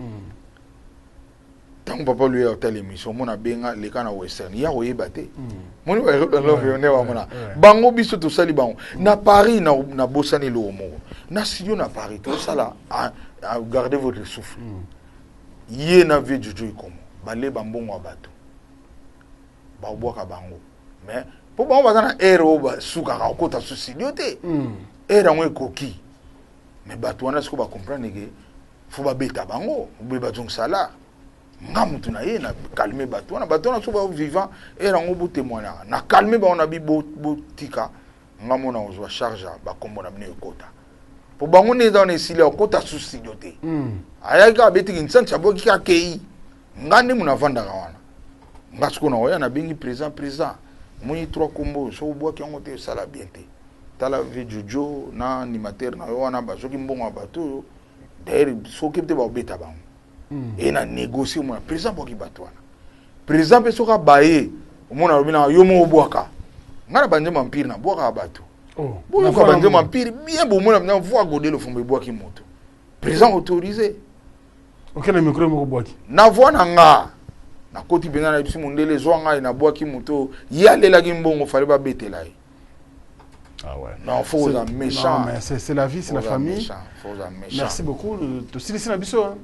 Ntango papa Luyeye otala émission, omona abenga leka na Western ya koyeba te. Moni ba héros dans l'ombre nde bamona bango. Biso tosali bango na Paris, nabosani eloko moko na studio na Paris, tosala Gardez votre souffle. Ye na vieux Jojo Ikomo bale ba mbongo ya bato babwaka bango, mais mpo bango baza na aire oyo basukaka kokota su studio te. Aire yango ekoki, mais bato wana sikoyo bacomprendre ke fo babeta bango obe bazongisa la nga mutu na ye na calme bato wana. Bato wana so ba vivant aire yango botémoignaka na calme bango na bi botika nga mona kozwa charge ya bakombo na bino ekota, po bango nde eza wana esili akota su studio te. Ayaki kaka abetiki nsansi, abwaki kaka akei. Nga nde moto avandaka wana, nga sikoyo na oya nabengi président. Président, omoni trois kombo oyo, soki obwaki yango te esala bien te. Tala vieux Jojo na animateur na yo wana bazwaki mbongo ya bato oyo. D'ailleurs soki te bakobeta bango. E na négocie, omona président abwaki bato wana. Président mpe soki abaye, omona alobi na yo moko obwaka. Nga na banzembo empire nabwakaka bato. Boyoka banzembo empire bien, bomona na voix Godé Lofombo ebwaki moto, président autorisé. Okende micro moko bwaki. Na voix na nga nakoti mpenza na biso mondele ezwa ngai nabwaki moto, ye alelaki mbongo fale babetela ye. Ah ouais. Non, faut oza méchant. Non, mais c'est la vie, c'est la famille. Méchant, faut oza méchant. Merci beaucoup. Tosilisi na biso, hein.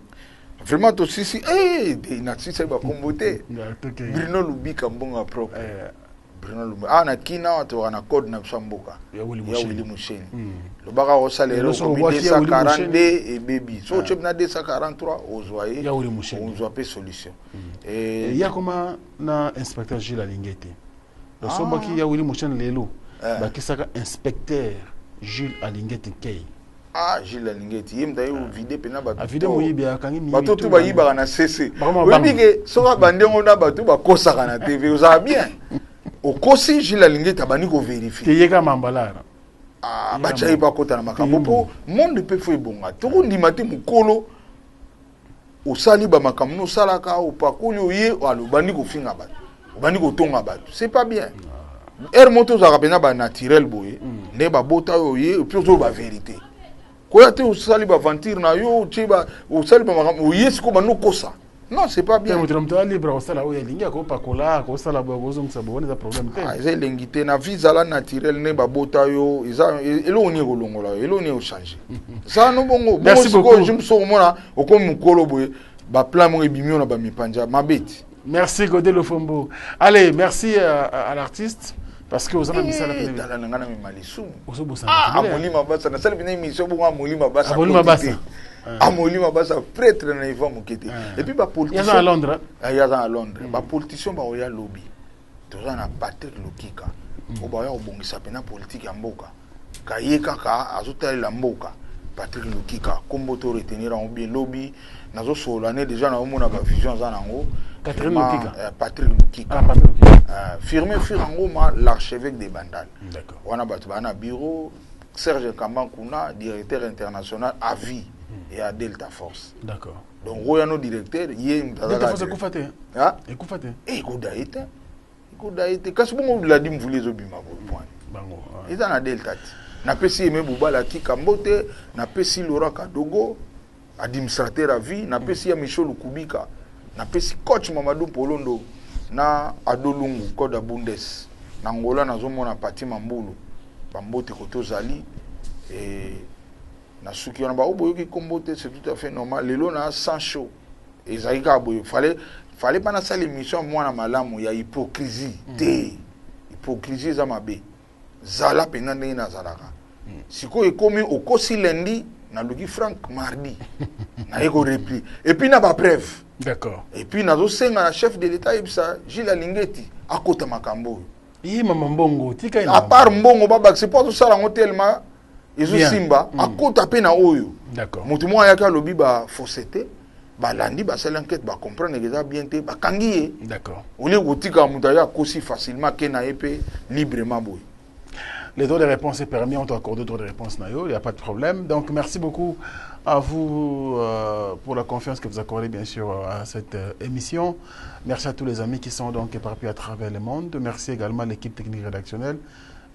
Vraiment tosisi eh nasisi bakombo te. Bruno Lubika mbongo propre. Bruno Lubika. Ah na kina awa toka na code na biso ya mboka. Ya Willy Ya Willy Musheni. Lobaka osala Lelo eloko soko komi obwaki ya Willy 242 ebebi. So otie na 243 ozwa ye. Ya Willy Musheni. Ozwa pe solution. Eh ya koma na inspecteur Gilles Alingete. Donc so obwaki ya Willy Musheni lelo, bakisaka inspecteur Jules Alingete Kei. Ah, Gilles Alingeti ye moto aye ovide mpena bato. Avide moyibi, akangi miyibi. Bato tu bayibaka na cc. Bakoma oyebi banga. Ke soki abandi yango na bato bakosaka na TV, ozala bien okosi. Gilles Alingeti abandi koverifie. Te ye kaka mambalara. Ah, batya ye mpe akota na makambo mpo monde mpe fo ebonga. Tokondima te mokolo osali bamakambo no osalaka, opakoli, oye alo obandi kofinga bato, obandi kotonga bato, c'est pas bien. Heure moko tozalaka mpenza banaturel boye nde babota oyo oye et puis ozoyo bavérité koya te, osali baventure na yo, otie osali bamakambo, oye sikoyo bandi okosa. Non, c'est pas Te bien. Moto na moto aza libre akosala oyo alingi, akopakola, akosala boye, akozongisa boye, wana eza problème te. Ah, eza elengi te. Na vie zala naturel nde babota yo. Eza eloko nini ekolongola yo, eloko nini ekochange sala no bongo bongo. Merci sikoyo beaucoup. jour mosusu okomona okomi mokolo boye, baplan moko ebimi yo na bamipanza mabe ti. Merci Godé Lofombo. Allez, merci à l'artiste parce que oza na misala Eh, pene. Tala na ngai na mema lisumu. Ozobosana Ah, kobela. Amoli Mabasa nasali mpena émission bongo. Amoli Mabasa Amoli akoti Mabasa. te. Amoli Mabasa prêtre na Ivan moke te. Et puis Ye aza na Londres, hein? Ah, ye aza na Londres. Bapoliticien bakoya lobi, toza na Patrick Lukika oyo bakoya kobongisa mpena politike ya mboka. Kaye kaka azotalela mboka. Patrick Lukika kombo to retenir yango bien. Lobi nazosolola ne déjà, naomona bavision aza nango. Catherine Vraiment, Lukika. Patrick Lukika. Ah, Patrick Lukika. Firmin Firangoma, l'archevêque de Bandal. D'accord. Wana bato baa na bureau Serge Kamba kuna, directeur international à vie et à Delta Force. D'accord. Donc oyo directeur ye moto Delta azalaka Force ekufa te. Ah? Ekufa te. Eh, ekoda ye te, ekoda ye te. Kasi bongo Vladi Mvuli ezobima boye point. Bango. Ouais. Eza na Delta te. Napesi Aimé Bubala Kika mbote, napesi Laurent Kadogo, administrateur à vie, napesi ya Michel Lukubika, napesi coach Mamadou Polondo na Adolungu Koda Bundes na Angola. Nazomona Pati Mambulu, bambote kote ozali. E na suki wana bao boyoki kombo te, c'est tout à fait normal. Lelo na sans chaud ezalaki kaka boye. Fallait pas nasala émission ya mwana malamu ya hypocrisie te. Hypocrisie eza mabe. Zala mpenza ndenge nazalaka. Sikoyo ekomi okosi lundi, naluki Frank mardi, naye korepli et puis na bapreuve. D'accord. Et puis nazosenga na chef de l'état ayebisa Gilles Alingeti akota makambo oyo. Ye mama mbongo, tika ye na À part mbongo babakisi mpo azosala yango tellement ezosimba. Akota mpe na oyo. D'accord. Moto moko ayaki alobi bafausse te, balandi, basali enquête, bacomprendre ke eza bien te, bakangi ye. D'accord. Olie kotika moto aye akosi facilement ke na ye mpe librement boye. Les droits de réponse est permis, on t'a accordé le droit de réponse, Nayo, il n'y a pas de problème. Donc, merci beaucoup à vous pour la confiance que vous accordez, bien sûr, à cette émission. Merci à tous les amis qui sont donc éparpillés à travers le monde. Merci également à l'équipe technique rédactionnelle.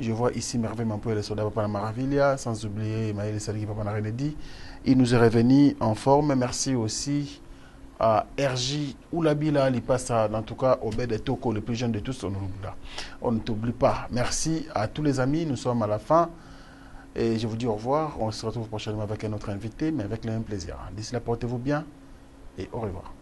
Je vois ici Merveille Mampo et les soldats Papa Maravilha, sans oublier Maël Saliki Papa Narenedi. Il nous est revenu en forme. Merci aussi à RJ Oulabila Lipasa, en tout cas Obed Toko, le plus jeune de tous, on ne l'oublie pas. On ne t'oublie pas. Merci à tous les amis, nous sommes à la fin et je vous dis au revoir. On se retrouve prochainement avec un autre invité, mais avec le même plaisir. D'ici là, portez-vous bien et au revoir.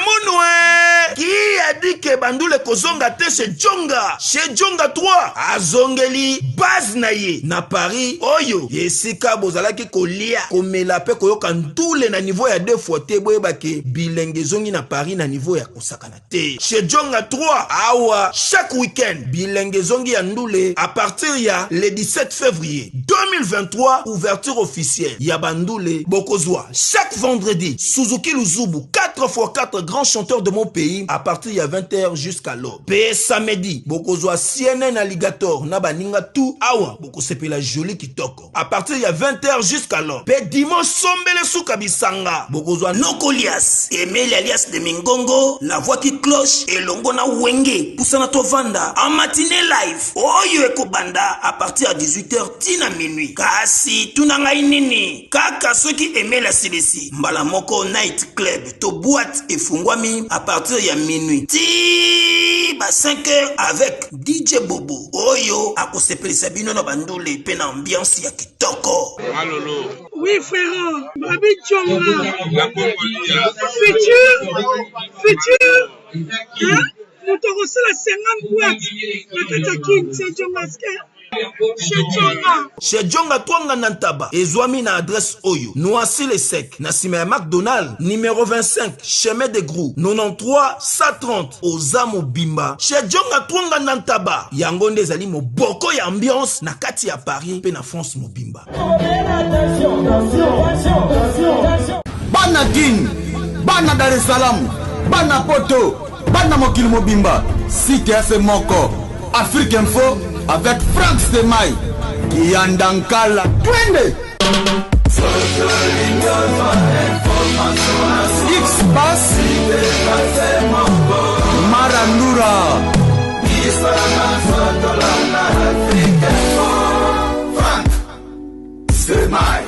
Munwe! Qui a dit que bandule kozonga te chez Djonga? Chez Djonga 3 azongeli base na ye na Paris oyo esika bozalaki kolia, komela pe koyoka ndule na niveau ya deux fois te. Boyeba ke bilenge ezongi na Paris na niveau ya kosakana te. Chez Djonga 3 awa chaque week-end bilenge ezongi ya ndule à partir ya le 17 février 2023, ouverture officielle ya bandule. Bokozwa chaque vendredi Suzuki Luzubu 4x4, grand chanteur de mon pays, à partir ya 20h jusqu'à l'aube. Pe samedi bokozwa CNN Alligator na baninga tout, awa bokosepela joli kitoko à partir ya 20h jusqu'à l'aube. Pe dimanche sombele suka bisanga bokozwa Nokolias Emeli alias de Mingongo, la voix qui cloche, elongo na Wenge Pusana Tovanda en matinée live oyo ekobanda à partir ya 18h tina minuit. Kasi tuna ngai nini kaka soki Emeli asilisi mbala moko, night club to boîte efungwami à partir ya minuit ti ba 5 heures avec DJ Bobo oyo akosepelisa bino na bandule mpe na ambiance ya kitoko. Malolo. Oui, frère, Babi Djonga. Futur, futur, hein? Moto akosala 50 boîte na kati ya Kin, c'est Djonga chez Djonga. Chez Djonga Twanga na Ntaba ezwami na adresse oyo: Noisy le Sec, na nsima ya McDonald, numéro 25, chemin de Grou, 93 130. Oza mobimba chez Djonga Twanga na Ntaba. Yango nde ezali moboko ya ambiance na kati ya Paris mpe na France mobimba. Bana Kin, bana Dar es Salaam, bana Poto, bana mokili mobimba, site ya se moko, Afrique Info avec Frank Semai, Kiyanda Nkala, twende! X-Pass, Marandura. Semai.